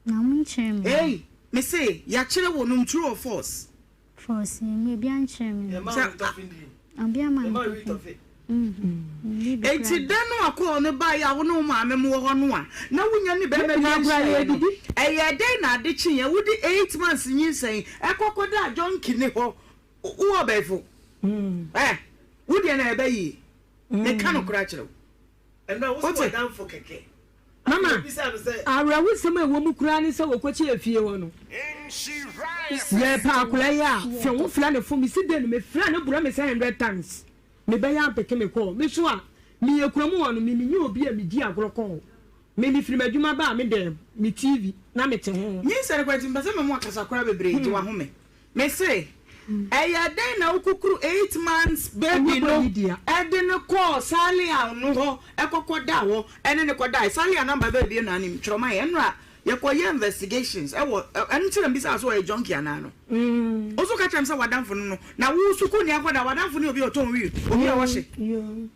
Na ɔmo nkyerɛ me. Ei, mese yɛakyerɛ wo nom true or false? False, me obi ankyerɛ me nom. Obi ama me tɔfe. Enti da no a kɔɔ no baeɛ a wo ne wo maame mo wɔ hɔ no a na wonya ne bɛrima bi nhyiaeɛ no, ɛyɛɛ dɛn na ade kyeeɛ wode 8 months nyinsɛn ɛkɔ kɔdaa junkie ne hɔ? Wowɔ ɔbɛɛfo? Ɛ, wo deɛ na ɛbɛ yie. Meka nokorɛ akyerɛ wo. Wote? Mama, awerɛhosɛm a ɛwɔ mu koraa ne sɛ wɔkɔkye efie hɔ no, yɛrepɛ akwadaa yi a, fɛ wo frɛ ne fo, mesi den no, mefrɛ no borɔ me sɛ hundred times, mebɛyɛ ampeke me kɔɔ. Me so a, meyɛ kurom hɔ no, me menyɛ obi a medi agorɔ kɔ hɔ. Me mefiri m'adwuma ba a, me dan mu, me TV, na mete ho. Nyinsɛn no koraa nti, mepɛ sɛ mema wo akasa koraa bebree, gye w'ahome. Mese, ɛyɛ dɛn na wokukuru 8 months baby no de no kɔɔ Salian no hɔ kɔkɔdaa hɔ ne no kɔdae? Salian number bɛɛ bio na anim twerɛ ma yɛn. Ɛnora yɛkɔyɛɛ investigations wɔ ɛno nti na mebisaa sɛ ɔyɛ junkie anaa no. Wo nso ka kyerɛ me sɛ w'adamfo no no na wo sukuuni akɔda w'adamfo ne obi a ɔtɔn wii, obi a ɔhye.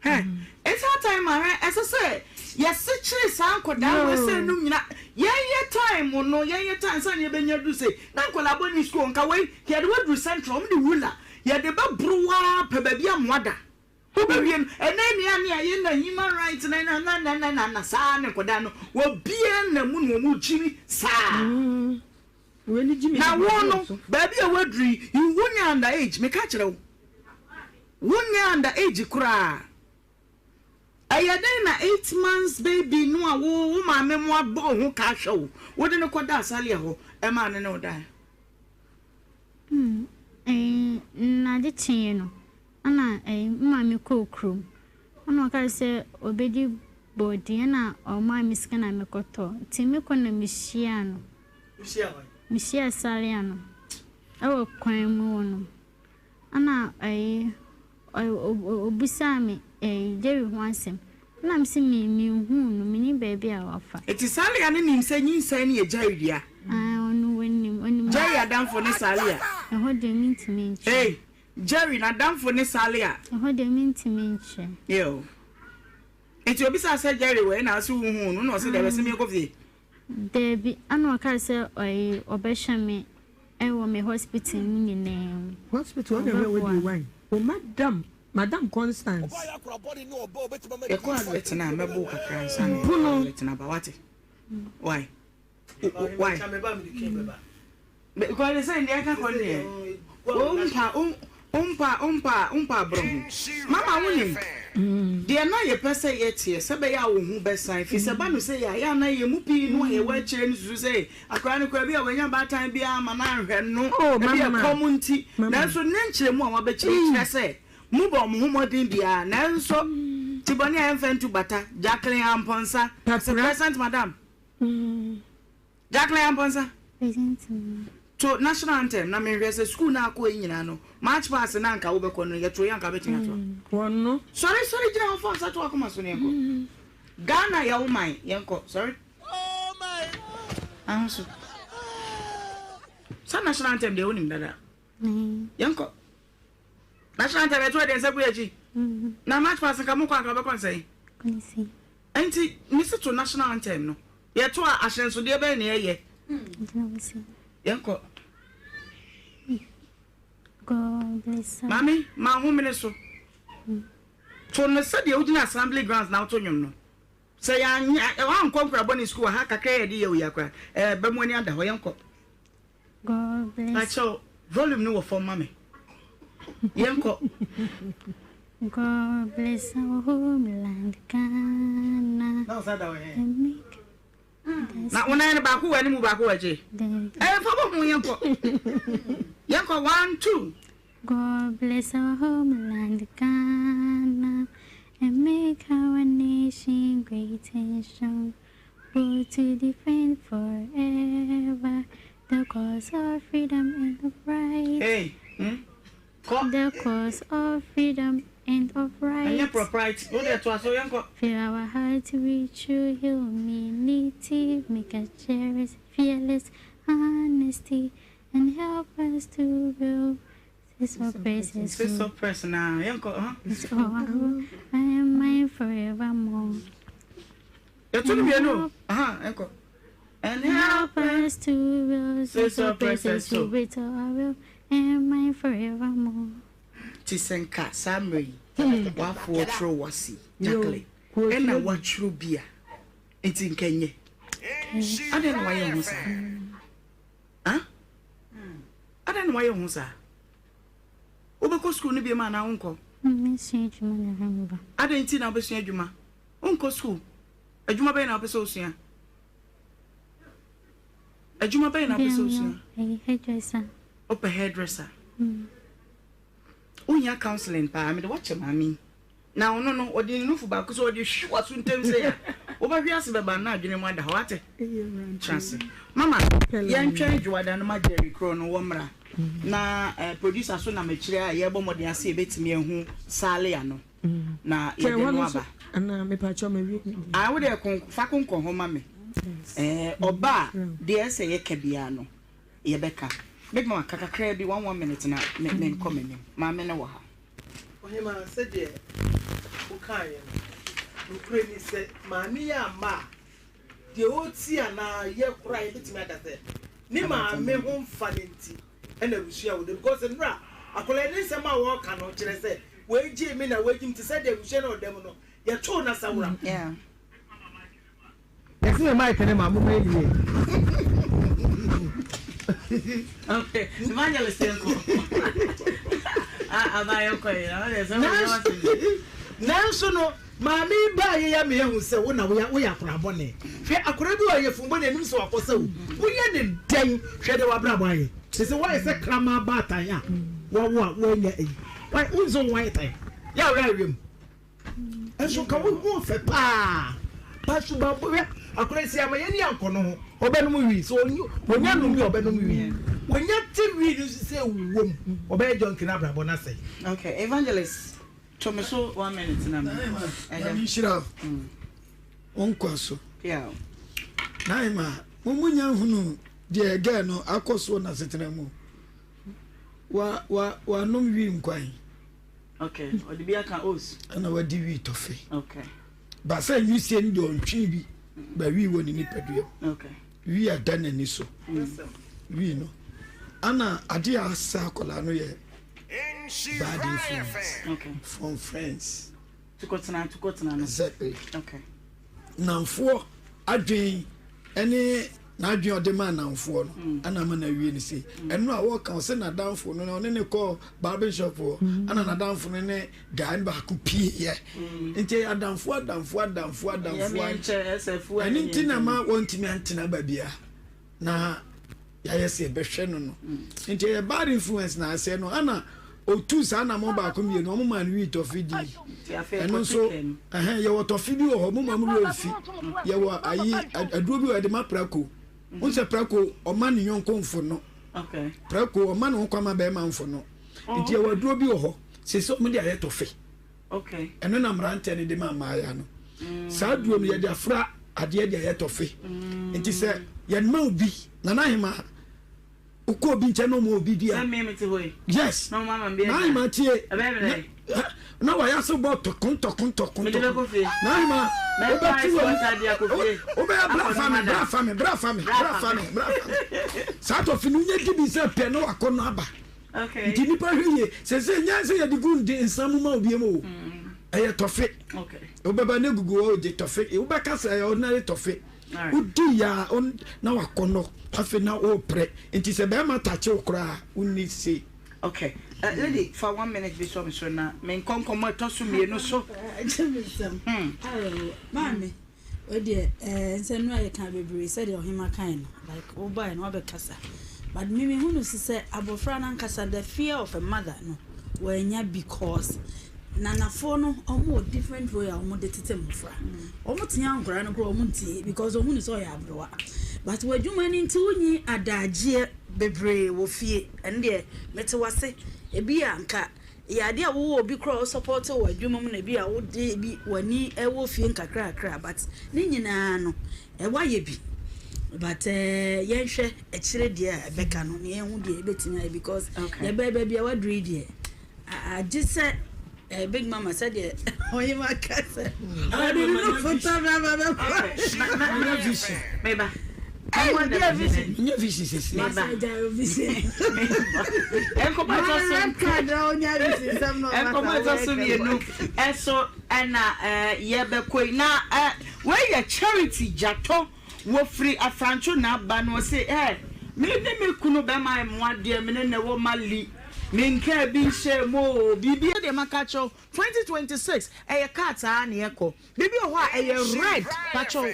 Hɛ, it's our time a hɛ, ɛsɛ sɛ yɛsekyere saa nkɔdaa wei sɛ nom nyina. Yɛn yɛ time no, yɛn yɛ time sɛ yɛbɛnya duru sei, na nkɔdaa bɔ ni school, nka wei, yɛde waduru central, wɔn de ruler, yɛde bɛboro waa pɛ baabi amoa da. Wobɛwie no, ɛnɛ nea nea yɛ na human rights na na na na na na na saa ne nkɔdaa no, wɔbiara na mu na wɔn gyimi saa. Na wo no, baabi a waduru yi, you wonyɛ under age, meka kyerɛ wo. Wonyɛ under age koraa. Ɛyɛ dɛn na 8 months baby no a wo wo maame mo abɔ wo ho ka ahwɛ wo, wode no kɔdaa Salia hɔ ɛmaa no ne wo dae? Hmm, ɛyi, na ade kyeeɛ no, ɛna ɛyi, me maame kɔɔ kurom. Ɛna ɔkaa sɛ ɔbɛdi borɔdeɛ ɛna ɔmaa me sika na mekɔtɔ. Nti mekɔ na mehyiaa no. Wohyiaa hwan? Mehyiaa Salia no ɛwɔ kwan mu hɔ nom. Ɛna ɛyi, ɔbisaa me ɛyi, Jerry ho asɛm. Ɛna mese me, menhuu no, mennim baabi a wafa. Nti Salia no nim sɛ nyinsɛn no yɛ Jerry dea? Ae, ɔno ɔnim, ɔnim. Jerry adamfo ne Salia? Ɛhɔ deɛ mentumi nkyerɛ. Ei, Jerry n'adamfo ne Salia? Ɛhɔ deɛ mentumi nkyerɛ. Yoo. Nti obisaa sɛ Jerry wɔ he na ɔse wohuu no na ɔse daabi ɔse menkɔ fie? Daabi, ɛna ɔkaa sɛ ɔyi ɔbɛhwɛ me ɛwɔ me hospital mu nyinaa mu. Hospital hɔ na ɛhwɛ wo deɛ wai. O madam madam Constance. Yɛkɔ advert no a mɛbo wo kakra ansa na yɛakɔ advert no aba wate? Wai? Wai? Because sɛ deɛ ɛka kɔ no deɛ wompa wompa wompa wompa aborɔ ho. Mama wonim deɛ na yɛpɛ sɛ yɛteɛ sɛ bɛyɛ a wo ho bɛsan fi sɛ ba no sɛ yɛ a yɛ a na yɛn mu pii no a yɛwɔ akyire no susu sɛ akwadaa no koraa bi a wanya baatan biara ma no anhwɛ no Oh, ebi mama. ɛkɔm nti Mama. nanso ne nkyerɛmu a wabɛkyerɛ kyerɛ sɛ mobɔ mo ho mmɔden biara nanso ti bɔne a yɛmfa ntu bata Jacqueline Amponsah sɛ Papra. present madam Jacqueline Amponsah Present ma. To national anthem na menhwɛ sɛ sukuu no a akɔ yi nyinaa no march pass no a anka wobɛkɔ no yɛtoo yɛ anka wobɛtumi atoa. Wɔn no. Sɔre sɔre gyina hɔ fa wo nsa to w'akoma so na yɛnkɔ. Ghana yɛ wo man yɛnkɔ sɔre. Ahosu. Sɛ national anthem deɛ wonim dada. Yɛnkɔ. National anthem yɛto ɛdeɛ nsa gu yɛ akyi. Na march pass nka mokɔ anka wobɛkɔ nsɛn. Nti mesi to national anthem no. Yɛto a ahyɛnsodeɛ bɛn na yɛyɛ? Yɛnkɔ. Maame, ma homene so. To no sɛdeɛ wogyina assembly grounds na woto nnwom no. Sɛ yɛanyɛ woankɔ nkorabɔ ne sukuu wɔ ha kakra yɛde yɛ oyi akora. Ɛbɛ mu ani ada hɔ yɛnkɔ. Pakyɛw volume no wɔ fam ma me. Yɛnkɔ. God bless our homeland Ghana. Na ɔsa da wɔ he? And make Na wo nan no baako wɔ anim baako wɔ akyi. Ɛyɛ fa bɔ ho yɛnkɔ. Yɛnkɔ one two. God bless our homeland Ghana and make our nation great and strong. Both to defend forever the cause of freedom and of right. Hey, hmm? Kɔ. The cause of freedom and of right. Ɛnyɛ propriety. Wo deɛ toa so yɛnkɔ. Fill our hearts with true humility, make us cherish fearless honesty, and help us to build this Sister press na yɛnkɔ. Huh? It's all I am mine forevermore. Yɛto no mmienu. Aha, yɛnkɔ. And help us to build Sister press so. with our will and mine forevermore. Ti sɛ nka saa mmerɛ yi wafoɔ twerɛ wasi Jacqueline ɛna watwerɛ bi a nti nka nyɛ adɛn na wayɛ ho saa ah adɛn na wayɛ ho saa wobɛkɔ sukuu no bi ma anaa wonkɔ Mesua adwuma na ɛhwɛ me ba. adɛn nti na wobɛsua adwuma wonkɔ sukuu adwuma bɛyɛ na wopɛ sɛ wosua adwuma bɛyɛ na wopɛ sɛ wosua Ɛyɛ hairdresser. wopɛ hairdresser wohia counseling paa mede woakyɛ maame yi na ɔno no ɔde ne nufu baako sɛ ɔde hwi w'aso ntam sɛ a wobɛhwe ase bɛba na adwene mu ada hɔ ate tena ase mama yɛntwɛn dwoada no ma Jerry kuro no wɔ mmra na eh, producer so nam akyire a yɛbɔ mmɔden ase yɛbɛtumi ahu Salia no na yɛde no aba Anaa mepakyɛw mawie me deɛ. Ah, wo deɛ kon fa konkɔn hɔ ma me. Eh, ɔba a deɛ ɛsɛ yɛka biara no yɛbɛka. Big mama ka kakraa bi one one minute na me menkɔ m'anim. Maame no wɔ ha. Ɔhema, sɛdeɛ wokaeɛ no, nokorɛ ni sɛ maame yi amma a, deɛ ɔreti anaa yɛ koraa yɛbɛtumi aka sɛ ne maame ho mfa no nti ɛna abusua a wɔda because nnora akwadaa yi ne nsɛm a wɔreka no kyerɛ sɛ wei gyee me na wei gye me te sɛ deɛ abusua no a ɔda mu no yɛtoo no asawora. Yeah. Yɛse yɛ mic ne ma mo ma yɛ yie. Okay, evangelist yɛn kɔ. Ah, aba yɛn kɔ yi. Nanso no. Maame yi baa yɛ ya me ahu sɛ wo na woyɛ woyɛ akwadaa bɔne. Hwɛ akwadaa bi wɔ yafunu bɔne anim sɛ wakɔsa wo. Woyɛ ne dɛn? Hwɛ deɛ w'abrabɔ ayɛ. Te sɛ woayɛ sɛ kraman baatan a wawo a woanya ayi. Wohu sɛ wo ho ayɛ tan. Yɛ awerɛ awerɛ mu. Nso nka wo ho fɛ paa. Ba suban bɔ hwɛ akwadaa si ama yɛn ni ankɔ no ho. Ɔbɛnom wii sɛ ɔnya nom bi ɔbɛnom wii. Ɔnya te wii no nso sɛ wom ɔbɛyɛ junkie na abrabɔ no asɛe. Okay, evangelist. To me so one minute na me. Ɛda. Nyame nhyira wo nkwa so. Naima, mo mo nya hunu deɛ girl no akɔ so n'asetena mu. Wa wa wanom wi nkwan. Okay, ɔde bi aka os. Ɛna wadi wi tɔfe. Okay. Ba sɛ nwisie no deɛ ɔntwe bi, ba wi wɔ ne nipadua mu. Okay. Wi ada n'ani so. Wi no. Ana adeɛ a asɛ akwadaa no yɛ bad influence okay. from friends. Tukɔtena tukɔtena no. Exactly. Okay. Namfoɔ adwen ɛne n'adwen ɔde ma namfoɔ no mm. ɛna ama na awie ne sei mm. ɛno a wɔka ɔsɛ n'adamfo no na ɔne ne kɔ barbing shop hɔ mm. ɛna n'adamfo no ne guy no baako pie yɛ nti adamfo adamfo adamfo adamfo ɛne nti na ma wɔntumi antena baabi a na yɛayɛ sɛ yɛbɛhwɛ no no nti ɛyɛ bad influence na asɛ no ana otu saa anamɔ baako mmienu ɔmo maa no wii tɔfe di ɛno nso ɛhɛn yɛwɔ tɔfe bi wɔ hɔ mo maa mo wura nfi yɛwɔ ayi aduro bi wɔ yɛde ma prako n sɛ prako ɔma ne yɔnko nfo no prako ɔma ne ho kwan ma bɛrima nfo no nti yɛwɔ aduro bi wɔ hɔ sese ɔmo de ayɛ tɔfe. Ɛno na mmeranteɛ no de ma mmaayea no. Saa duro no yɛde afra adeɛ de ayɛ tɔfe. Nti sɛ yɛn ma obi, Nana Ahema, wokɔ obi nkyɛn na ɔma obi di a. Yes. Nana Ahema tie. Na wayɛ ase bɔ tɔko ntɔko ntɔko ntɔko. Nana Ahema, wobɛte wɔ mu. Wobɛyɛ bra fa me, bra fa me, bra fa me, bra fa me, bra fa me. Saa tɔfe no nyɛ di bi sɛ pɛ na wakɔ no aba. Nti nipa hwɛ yie sese nyɛ sɛ yɛde gu de nsa mu ma obi mu o ɛyɛ tɔfe wobɛba ne gugu hɔ gye tɔfe wobɛka sɛ ɛyɛ ordinary tɔfe wodi ya na wakɔnɔ afei na wɔreprɛ nti sɛ bɛrima takye wo koraa wonni sei. Okay, uh, lady, for one minute bi sɔ me so na me nkɔnkɔmɔ ɛtɔ so mmienu so. Maame. Wei deɛ eh, nsɛ no a yɛka bebree sɛdeɛ ɔhema kae no, like wobaeɛ no wabɛkasa. But me mehu no si sɛ abɔfra no ankasa the fear of a mother no wanya because nanafoɔ no wɔn wɔ different way a wɔn de tete mmɔfra. Wɔn tea nkwadaa no koraa wɔn ntie because wɔn hu no sɛ ɔyɛ aberewa. But w'adwuma no nti wonyi adagyeɛ bebree wɔ fie. Ɛno deɛ mete w'ase. Ebi a nka Eyɛ adeɛ a wowɔ obi koraa a ɔsupporte wo wɔ adwuma mu na ebi a wode ebi w'ani wɔ fie nkakrakra but ne nyinaa no wayɛ bi but yɛnhwɛ akyire deɛ a ɛbɛka no na yɛnhu deɛ yɛbɛtumi ayɛ because yɛbɛyɛ baabi a waduru yi deɛ agye sɛ big mama sɛdeɛ ɔyema ka sɛ ɔde ne no fota bɛba bɛkɔ. Meba. Nyɛ vision sisi. Nkɔmɔ ɛtɔ so nkɔmɔ ɛtɔ so mmienu ɛso ɛna yɛbɛkɔ yi na wei yɛ Charity Gyatɔ wɔfiri Afrantwo na aba no ɔse ɛ me ne me kunu bɛma mmoa deɛ me ne na ɛwɔ Mali menkaa bi nhyɛ mu o biribi deɛ maka kyɛw 2026 ɛyɛ car aa na yɛkɔ Biribi wɔ hɔ a ɛyɛ red pakyɛw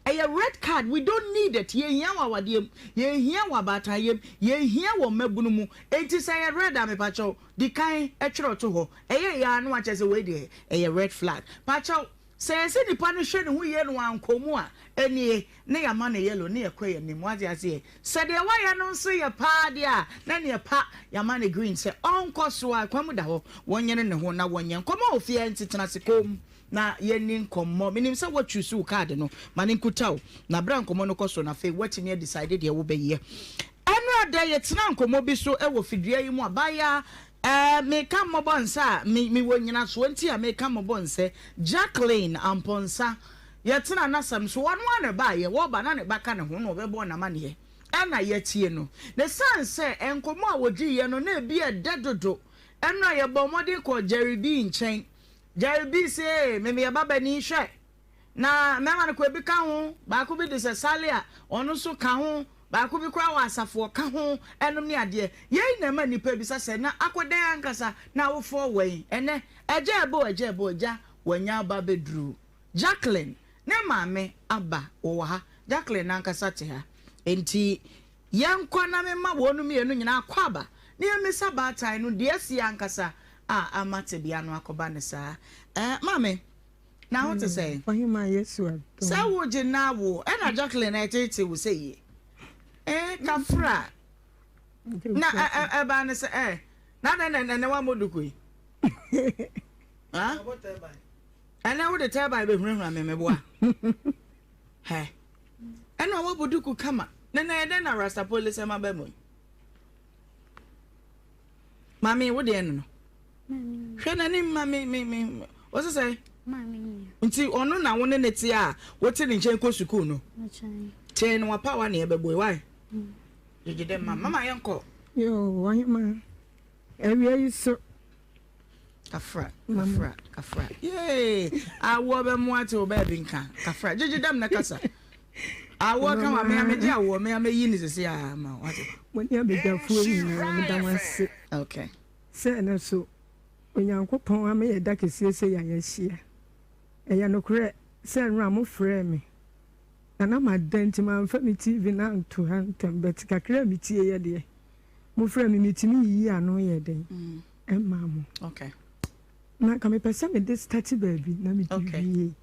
ɛyɛ red card we don't need it yɛnhia wɔ awadeɛ mu yɛnhia wɔ abaatanyɛ mu yɛnhia wɔ mmabunu mu enti sɛ ɛyɛ red a mepakyɛw di kan twerɛ to hɔ ɛyɛ yɛ a na wakyerɛ sɛ wei deɛ ɛyɛ red flag pakyɛw sɛ yɛsɛ nipa no hwɛ ne ho yie na wankɔ mu a ɛnie na yɛama no yellow na yɛkɔ yɛn anim wate aseɛ sɛ deɛ wayɛ no nso yɛ paa deɛ a na neɛ pa yɛama no green sɛ ɔnkɔ so a kwan mu da hɔ wɔnyere ne ho na wɔnyɛ nkɔmɔ wɔ fie nti tena ase komm na yɛnni nkɔmmɔ. Menim sɛ woa choose wo card no, ma no nkuta wo, na berɛ a nkɔmmɔ no kɔ so no afei woatumi a decide deɛ wobɛyɛ. Ɛnora da yɛtenaa nkɔmmɔ bi so wɔ fidua yi mu abaayaa, eh, meka mmɔbɔ nsa a, me, mewɔ nyinasoɔ nti a meka mmɔbɔ nsɛ, Jacqueline Amponsah, yɛtenaa n'asɛm so, ɔno ara na ɛbaeɛ, wɔreba na ne ba ka ne ho na ɔbɛbɔɔ n'amaneɛ, ɛna yɛatie no. Na ɛsiane sɛ nkɔmmɔ a wɔdiiɛ no na ebi ɛdɛ dodo, ɛnora yɛbɔɔ mmɔden kɔɔ Jerry B nkyɛn, Jerry B se, Me meyɛ babanin, hwɛ, na mmarima no koraa bi ka ho, baako bi de sɛ Sally a, ɔno nso ka ho, baako bi koraa wɔ asafo ɔka ho, ɛnom ne adeɛ. Yei na ɛma nnipa bisa sɛ, na akɔ dɛn ankasa na awofoɔ wɛn? Ɛnnɛ, agya ɛbɔ o, agya ɛbɔ o, agya, wanya aba abɛduru. Jacqueline ne maame aba, wɔwɔ ha. Jacqueline n'ankasa te ha. Enti yɛnkɔ na memma wɔn mmienu nyinaa akwaaba na yɛmmisa baatan no deɛ asi ankasa a ama tebea no akɔba no saa. Eh, maame, na ho te sɛn? Ɔhemaa Yesu adom. Sɛ wogye na wo ɛna Jacqueline ɛtete wo sɛ yie. Eh, kafra. Na ɛbaa ne sɛ eh, na dɛn na ɛnɛ wammɔ duku yi? Ɛnɛ wode tɛban bɛhunahuna me meboa. Hɛ. Ɛna wabɔ duku kama. Na na ɛdɛn na Rastapoli ma ba mu yi? Maame, wo deɛ no no. Hwɛ n'anim ma me me me. Ɔsɛ sɛ. Nti ɔno na wo ne ne te a wote ne nkyɛn kɔ sukuu no. Tee no wapawa ne ɛbɛbɔ yi wae. Gyegye dɛ ma mama yɛnkɔ. Yoo, ɔhema. Awia yi so. Kafra, kafra, kafra. Yee! Awoɔ bɛ mo ate wo baabi nka. Kafra, gyegye dɛm na kasa. Awoɔ ka ma me a megye awoɔ me a meyi ne sese a ma wate. Mo ne abadwafoɔ nyinaa meda mo ase. Okay. Sɛ ɛno so Onyankopɔn ama yɛ da kɛseɛ sei a yɛahyia. Ɛyɛ nokorɛ sɛ nnora mofrɛɛ me na na mada nti mamfa me TV no anto ha ntɛm but kakra a metieeɛ deɛ mofrɛɛ me metumi yiyii ano yɛɛ dɛn ɛmaa mo. Okay. Na nka mepɛ sɛ mede starte baabi na mede wie.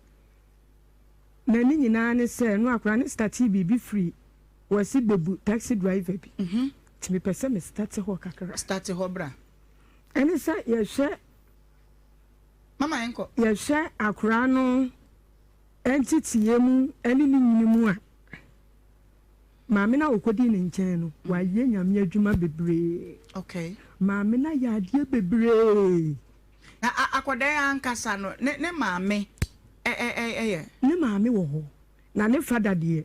Na ne nyinaa ne sɛ no akwadaa no startee biribi firi wɔsi bebu taxi driver bi. Nti mepɛ sɛ me starte hɔ kakra. Starte hɔ bra. Ɛne sɛ yɛhwɛ. Mama yɛnkɔ. Yɛhwɛ akwadaa no nteteeɛ mu ne ne nyini mu a, maame no a ɔkɔdii ne nkyɛn no, wayɛ Nyame adwuma bebree. Okay. Maame no ayɛ adeɛ bebree. Na akwadaa yi ankasa no, ne ne maame ɛ ɛ ɛ ɛyɛ? Ne maame wɔ hɔ, na ne fada deɛ,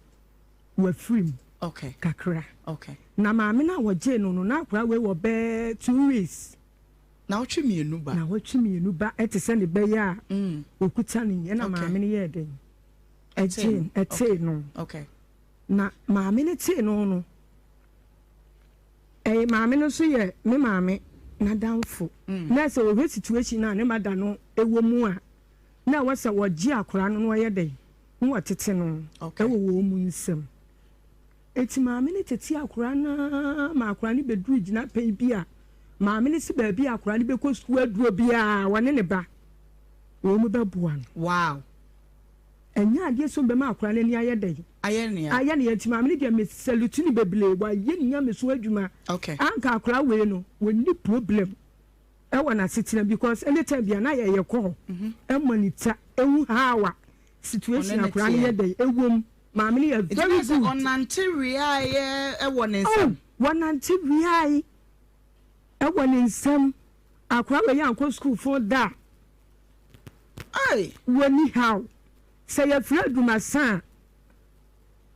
wafiri mu. Okay. Kakra. Okay. Na maame no a wɔgyee no no, na akwadaa wei wɔ bɛɛ 2 weeks. Naawɔtwe mmienu ba. Naawɔtwe mmienu ba te sɛ ne bɛyɛ a ɔkuta no yi, ɛna maame no yɛɛ dɛn? Ɛgyee, ɛtee no. Okay. Na maame no tee no no, ɛyɛ maame no nso yɛ me maame n'adamfo. Na sɛ wɔhwɛ situation a ne mada no wɔ mu a, na ɛwɔ sɛ wɔgye akwadaa no na wɔyɛ dɛn? Na wɔtete no wɔ wɔn mu nsam. Enti maame no tetee akwadaa no ara ma akwadaa no bɛduruu gyinapɛn bi a maame no se baabi a akwadaa no bɛkɔ sukuu aduro biara wɔne ne ba wɔn bɛboa no. Wow! Ɛnyɛ adeɛ sɛ wɔbɛma akwadaa no ani ayɛ dɛn? Ayɛ nea. Ayɛ nea nti maame no deɛ me salute no bebree wayɛ ne nyamesom adwuma. Okay. Anka akwadaa wei no wɔnni problem ɛwɔ n'asetena because anytime bia na yɛyɛ kɔ hɔ ɛmonitor ɛhu how a situation akwadaa no yɛ dɛn ɛwom. Maame no yɛ very good. Nti na sɛ ɔnante wiaeɛ wɔ ne nsam. Oh, wɔnante wiae wɔ ne nsam. Akwadaa wei ankɔ sukuu fo da. Ai. Wɔnni haw. Sɛ yɛfrɛ Adumasa a,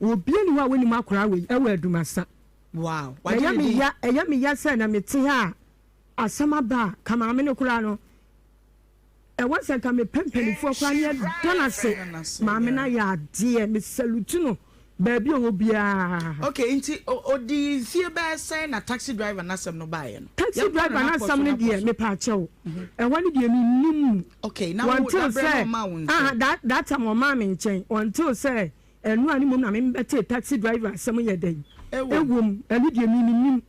obiara nni hɔ a wɔnim akwadaa wei wɔ Adumasa. Wow. Ɛyɛ me ya, ɛyɛ me ya sɛ na mete ha a asɛm aba a, ka maame no koraa no. Ɛwɔ sɛ nka mepɛ mpaninfoɔ koraa ne yɛda no ase. Maame no ayɛ adeɛ, me salute no baabi a ɔwɔ biara. Okay, nti ɔdii mfie bɛyɛ sɛn na taxi driver no asɛm no baeɛ no? Taxi driver no asɛm no deɛ, mepaakyɛw, ɛhɔ no deɛ mennim mu. Okay, na wo dabrɛ no ɔmaa wo nkyɛn? Aha, that time ɔmaa me nkyɛn, until sɛ ɛno a ne mmom na mebɛtee taxi driver asɛm yɛ dɛn, ɛwom, ɛno deɛ mennim.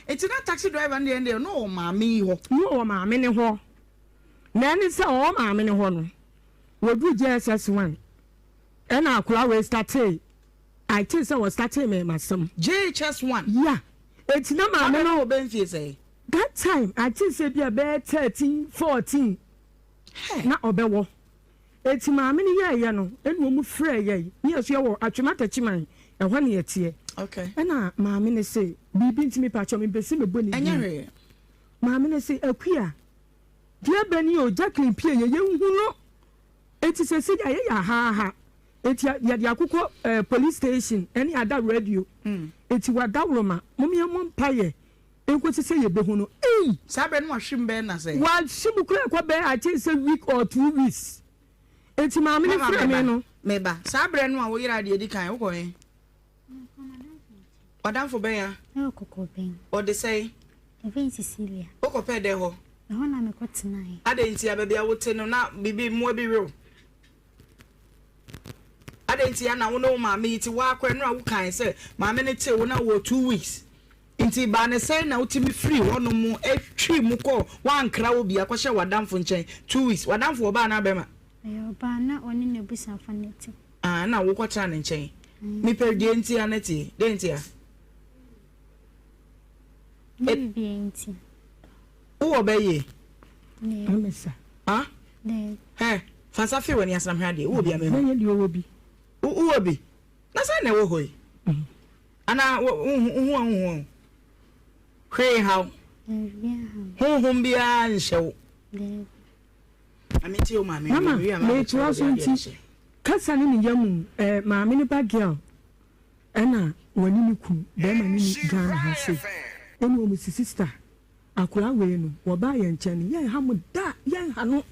Nti na taxi driver no deɛ ɛndeɛ na ɔwɔ maame yi hɔ? Na ɔwɔ maame no hɔ. Na ɛne sɛ ɔwɔ maame no hɔ no, wɔduru JSS one ɛna akwadaa wei startee, I think sɛ wɔstartee me masɛm. JHS one? Yeah, eti na maame no. Ɔbɛ mfie sɛn? That time, I think sɛ bi a bɛyɛ 13, 14 na ɔbɛwɔ. Eti maame no yɛɛyɛ no, ɛna wɔn frɛɛ yɛn, ne yɛn nso yɛwɔ Atwem Atakyiman, ɛhɔ na yɛteɛ. Okay. Ɛna maame no se, biribi nti mepakyɛw mempɛ sɛ mebɔ ne din. Ɛnyɛ hwee. Maame no se, Akua, Deɛ bɛ ni o, Jacqueline pie yɛ yɛnhu no Enti sɛsei deɛ ayɛ yɛ ahaaha Enti yɛde akokɔ eh, police station ɛne ada radio Enti wadaworoma, mom yɛmmɔ mpaeɛ nkosi sɛ yɛbɛhu no Ei! Saa berɛ no wahwe mu bɛyɛ nna sɛn? Wahwe mu koraa ɛkɔ bɛyɛ I think sɛ week or 2 weeks Enti maame no Mama frɛ me meba, no. meba. Saa berɛ no a woyeraa deɛ ɛdi kan, wokɔ he? W'adamfo bɛn a? Ɛwɔ Kɔkɔbɛn. Ɔde sɛn? Yɛfrɛ no Cecilia. Wokɔpɛɛ dɛn hɔ? Ɛhɔ na mekɔtenaeɛ. Adɛn ntia? Baabi a wote no, na biribi, mmoa bi we wo. Adɛn ntia na wo ne wo maame yi te? Woakɔ ɛno a wokae sɛ maame no tee wo na wowɔ 2 weeks. Nti baa ne sɛn na wotumi firii hɔnom twii mu kɔɔ, woankra wo bia kɔhyɛɛ w'adamfo nkyɛn 2 weeks? W'adamfo ɔbaa anaa bɛrima? Ɔyɛ ɔbaa, na ɔne n'abusuafoɔ na ɛte. Ah, na wokɔtena ne nkyɛn. Mepɛ deɛ ntia no tie. Deɛ ntia? Ne biribiara nti. Wowɔ bɛ yie? Amesa. Ah? Hɛ, fa nsa fee w'ani ase na mehwɛ adeɛ. Wowɔ bi a mehu? Mɛnyɛ deɛ ɔwɔ bi. Wowɔ bi? Na sɛn na ɛwɔ hɔ yi? Anaa wohu a wonhu o? Hwee nha wo. Honhom biara nhyɛ wo. Mama, metoa so nti, kasa ne ne yam eh, maame ne ba girl ɛna wɔne ne kunu bɛrima ne ni Ghana ha sei ɛne wɔn si sister akwadaa wei no wɔbaa yɛn nkyɛn no yɛn ha mo da yɛn ha no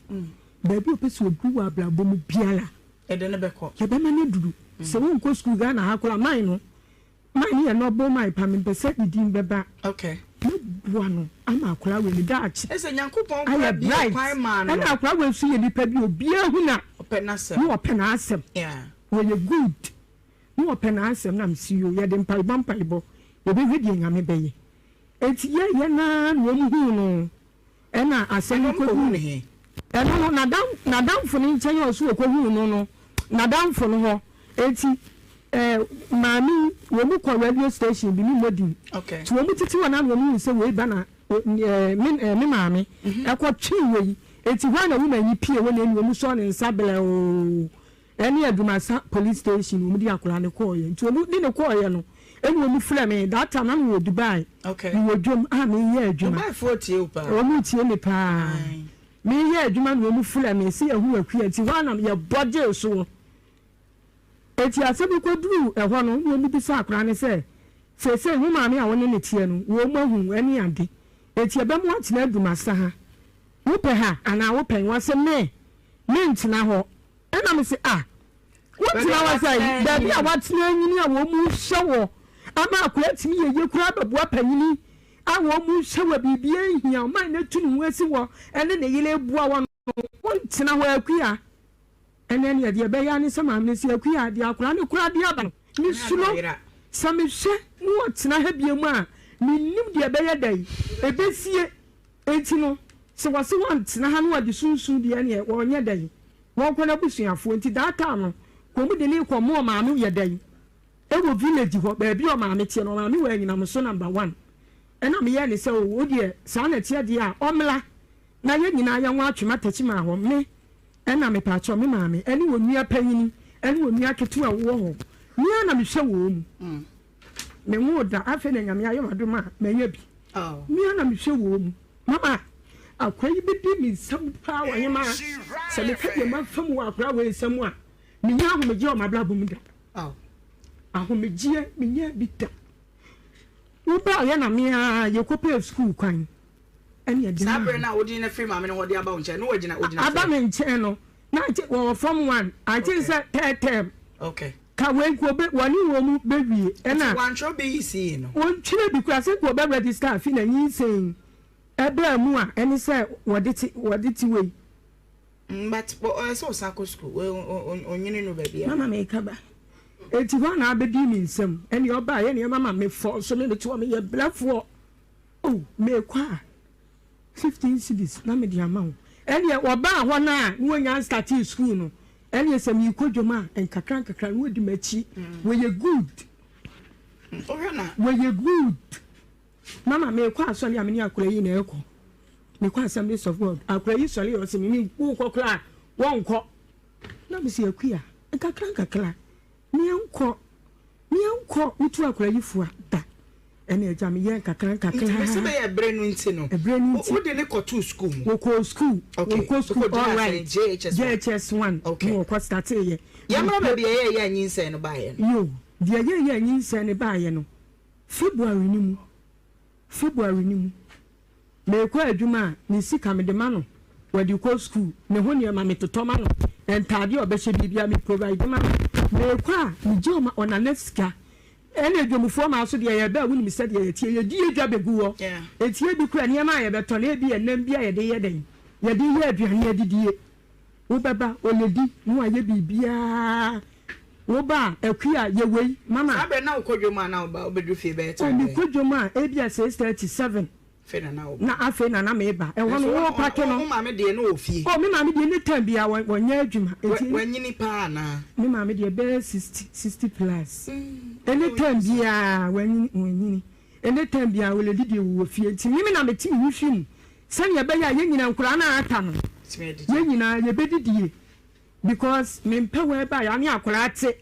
baabi ɔpɛ sɛ ɔduru wɔ abrabɔ mu biara yɛde no bɛkɔ yɛbɛma no aduru sɛ wonkɔ sukuu Ghana ha koraa man no Man no yɛ noble man pa mempɛ sɛ ne din bɛba. Okay. Mɛboa no ama akwadaa wei ne daakye Ɛsɛ Nyankopɔn ayɛ koraa bue bright. kwan maa no Ɛna no. akwadaa wei nso yɛ nipa bi a obiara hu na Ɔpɛ n'asɛm. na ɔpɛ n'asɛm. Yeah. Ɔyɛ good na ɔpɛ n'asɛm na mese yoo yɛde mpaebɔ mpaebɔ yɛbɛhwɛ deɛ Nyame bɛyɛ. Enti yɛyɛ no ara na wɔn huu no. Ɛna asɛm Ɛna no ɔmo kɔhuu kɔduu no he? Ɛno no, n'adam, n'adamfo no nkyɛn a ɔse ɔkɔhuu no no, n'adamfo no hɔ. Enti, ɛɛ, maame yi, wɔn kɔ radio station bi, memmɔ din. Okay. Nti wɔn tete hɔ no ara na wɔn huu sɛ wei ba na, ɛɛ, me, ɛɛ, me maame ɛkɔtwee wei. Enti hɔ ara na woman yi pie hɔ na ɛne wɔn sɔɔ ne nsa blɛoo. Ɛne Adumasa police station wɔn de akwadaa no kɔɔeɛ nti wɔn de no kɔɔeɛ no ɛna wɔn frɛ me that time na me wɔ Dubai me wɔ dwom a me yɛ adwuma Dubai foɔ tie wo paa wɔn tie me paa me yɛ adwuma na wɔn frɛ me sɛ yɛhu akua nti hɔ anam yɛ bɔ gyee soɔ eti asɛm bi kɔ duru ɛhɔ no na wɔn bisa akwadaa no sɛ seesei wo maame a wɔne ne teɛ no wɔn ahu ɛne ade eti ɛbɛmo atena Adumasa ha wopɛ ha anaa wopɛ wɔn sɛ me mentena hɔ Ɛna me se, Ah, wontena hɔ sɛn? Baabi a woatena anyini a wɔn rehwɛ wɔ ama akwadaa atumi yɛ yie koraa bɛboa panyini a wɔn rehwɛ wɔ biribiara nhia ɔman no atu ne ho asi hɔ ɛne ne yere reboa wɔ no, wontena hɔ Akua. Ɛnɛ neɛ deɛ ɛbɛyɛ ara ne sɛ maame no se, Akua, deɛ akwadaa no koraa de aba no, mesuro sɛ mehwɛ na ɔtena ha biom a, mennim deɛ ɛbɛyɛ dɛn, ɛbɛsie. Enti no, sɛ wɔse wɔntena ha na wɔde sunsum deɛ ɛneɛ wɔnyɛ dɛn? Wɔnkɔ n'abusuafoɔ. Nti that time no, kɔm de no rekɔ mo ɔmaame yɛ dɛn? Ɛwɔ village hɔ, baabi a ɔmaame teɛ no, ɔmaame wɔ Anyinam so number one. Ɛna meyɛɛ no sɛ oh, wo deɛ saa na ɛteɛ deɛ a, ɔmmra na yɛn nyinaa yɛnwɔ atwem Atakyimaa hɔ. Me, ɛna mepaakyɛw me maame ɛne onua panyini ɛne onua ketewa a wɔwɔ hɔ, me ara na mehwɛ wɔn mu. Menwoo da, afei na Nyame ayɛ m'adom a manya bi. Me ara na mehwɛ wɔ mu. Mama, akora yi bɛdi me nsam paa ɔhemaa. Sɛ meka deɛ mafa mu wɔ akora wei nsam a, mennya ahomegyeɛ wɔ m'abrabɔ mu da. Ahomegyeɛ, mennya bi da. Wobaeɛ na me ara yɛkɔpɛɛ sukuu kwan ɛne ɛde Saa maa berɛ no. no a wode no firi maame no hɔ de aba wo nkyɛn no, wagyina, ogyina Aba sɛn? me nkyɛn no, na agye wɔwɔ form one, I think Okay. sɛ third term. Okay. Ka wei nka obe wɔne wɔn mu bɛwie Nti ɛna. wantwerɛ BECE no? Wɔntwerɛ bi koraa sɛ nka wɔbɛ register afi na nyinsɛn ɛbaa mu a ɛne sɛ wɔde te wɔde te wei. Mm, but ɔyɛ sɛ ɔsan kɔ sukuu wei onyini no baabi a. Mama meka ba. Eti hɔ na abɛdi me nsam ɛne ɔbaa yɛ nneɛma ma me fɔ so me mete hɔ meyɛ brɛfoɔ oh mekɔ a 15 cedis na mede ama wo ɛneɛ ɔbaa hɔ no a na wɔnya nstartee sukuu no Ɛneɛ sɛ meekɔ dwom a nkakra nkakra na wadi m'akyi wɔyɛ good wɔyɛ good mama meekɔ asɔre a mene akora yi na ɛkɔ mekɔ Assemblies of God akora yi sɔre ɔse mene wokɔ koraa wɔnkɔ na mese akua nkakra nkakra meɛnkɔ Meɛnkɔ wotu akora yi fua da. Ɛne agya meyɛɛ nkakra nkakra. Nti mese bɛyɛ ɛberɛ no nti no. Ɛberɛ no nti. Wode no kɔtoo sukuu mu. Wɔkɔɔ sukuu. Okay. Wɔkɔ sukuu Wokɔgyinaa all right. sɛn? JHS 1. JHS 1. Okay. Na wɔkɔ starteeɛ. Yɛmmra baabi a ɛyɛɛyɛ a nyinsɛn no baeɛ no. Yo, deɛ ɛyɛɛyɛ a nyinsɛn no baeɛ no, February no mu, February no mu, Merekɔ adwuma a, ne sika mede ma no, wɔde kɔ sukuu, ne ho nneɛma metotɔ ma no, ntaadeɛ a ɔbɛhyɛ biribiara me provide ma no. Merekɔ a, megye ɔma ɔnana sika. Ɛna adwamufoɔ maa so deɛ yɛba a wonim sɛdeɛ yɛteɛ, yɛdi yɛ dwa bɛgu hɔ. Enti ebi koraa nneɛma a yɛbɛtɔ no ebi yɛ nam bi a yɛde yɛ dɛn? Yɛde yɛ aduane adidie. Wobɛba, ɔlɛdi na wayɛ biribiara. Woba a, Akua, yɛ wei, mama. Saa berɛ no na wokɔ dwam a na woba, wobɛduru fie bɛyɛ Oh, time bɛn? mekɔ dwam a, ebia 6:30, 7. Afei na na woba. Na afei na na meba. Ɛhɔ no, Nanso wo, worepake no. wo maame deɛ na ɔwɔ fie? Oh, me maame deɛ any time biara wɔ, wɔnyɛ adwuma. Enti. Wanyini paa anaa? Me maame deɛ bɛyɛ 60, 60 plus. Any time biara, wanyini, wanyini. Any time biara, ɔlɛdi deɛ wɔwɔ fie. Nti me na mete me ho hwi mu sɛdeɛ ɛbɛyɛ a yɛn nyinaa, nkwadaa no a aka no, yɛn nyinaa yɛbɛdidie. Because mempɛ whereby a ne akwadaa te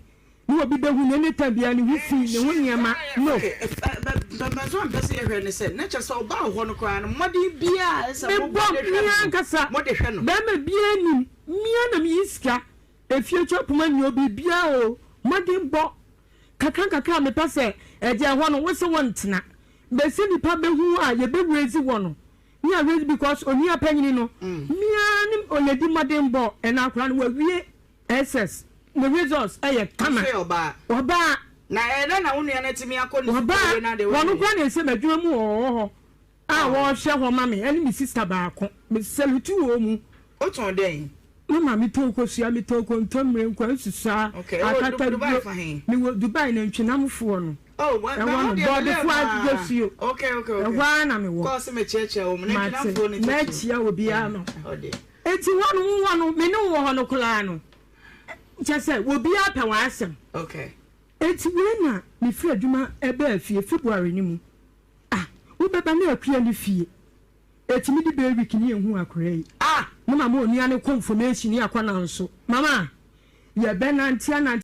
ne obi bɛhu no anytime biara ne ho fi ne ho nneɛma no. Okay, mpɛmpɛnso a mpɛ sɛ yɛhwɛ ne sɛ na kyerɛ sɛ ɔbaa hɔ no koraa no mmɔden biara a ɛsɛ sɛ mobɔ de Mebɔ hwɛ me no ankasa mode hwɛ no. bɛrima biara nim me ara na meyi sika efie twa poma nni hɔ biribiara o mmɔden bɔ kakra nkakra a mepɛ sɛ ɛgya ɛhɔ no wo se wo ntena bɛsɛ nipa bɛhu a yɛbɛ raise wɔ no Me a raise because onua panyini no me ara ne oledi mmɔden bɔ ɛna akora no wawie SS ne results ɛyɛ kama. Ɔso yɛ ɔbaa. Ɔbaa. Na ɛyɛ dɛn na wo nua no atumi akɔ ne sukuu Ɔbaa awie na deɛ wɔn wawie? koraa na ɛsɛ m'adwuma mu wɔ wɔ hɔ a wɔhwɛ hɔ ma me ɛne me sister baako me salute wɔ mu. Wotɔn dɛn? Mama metɔn kosua, metɔn kontommire, nkwan nsusuaa, Okay, ɛwɔ akataduro. Dubai fa he? Mewɔ Dubai nantwinamfoɔ no. Oh, wɔ Ɛhɔ ɛhɔ no, deɛ me bɔɔdefoɔ lɛɛ paa. adwosuo. Okay, okay, okay. Ɛhɔ ara na mewɔ. Kɔɔ se mekyerɛkyerɛ wɔn, Mate, nantwinamfoɔ no titiriw. mɛkyia obiara no. Ɛhɔ deɛ. Enti hɔ no, wowɔ no, me ne wo wɔ hɔ no koraa no, kyerɛ sɛ obiara pɛ w'asɛm. Okay. Enti wei na mefiri adwuma baa fie February no mu. Ah, wobɛba na Akua nni fie. Ɛtumi di bɛyɛ week ne yɛnhu akwadaa yi. Ah! Ne mama onua no kɔ information ne akɔ nanso. Mama, yɛbɛnante anante.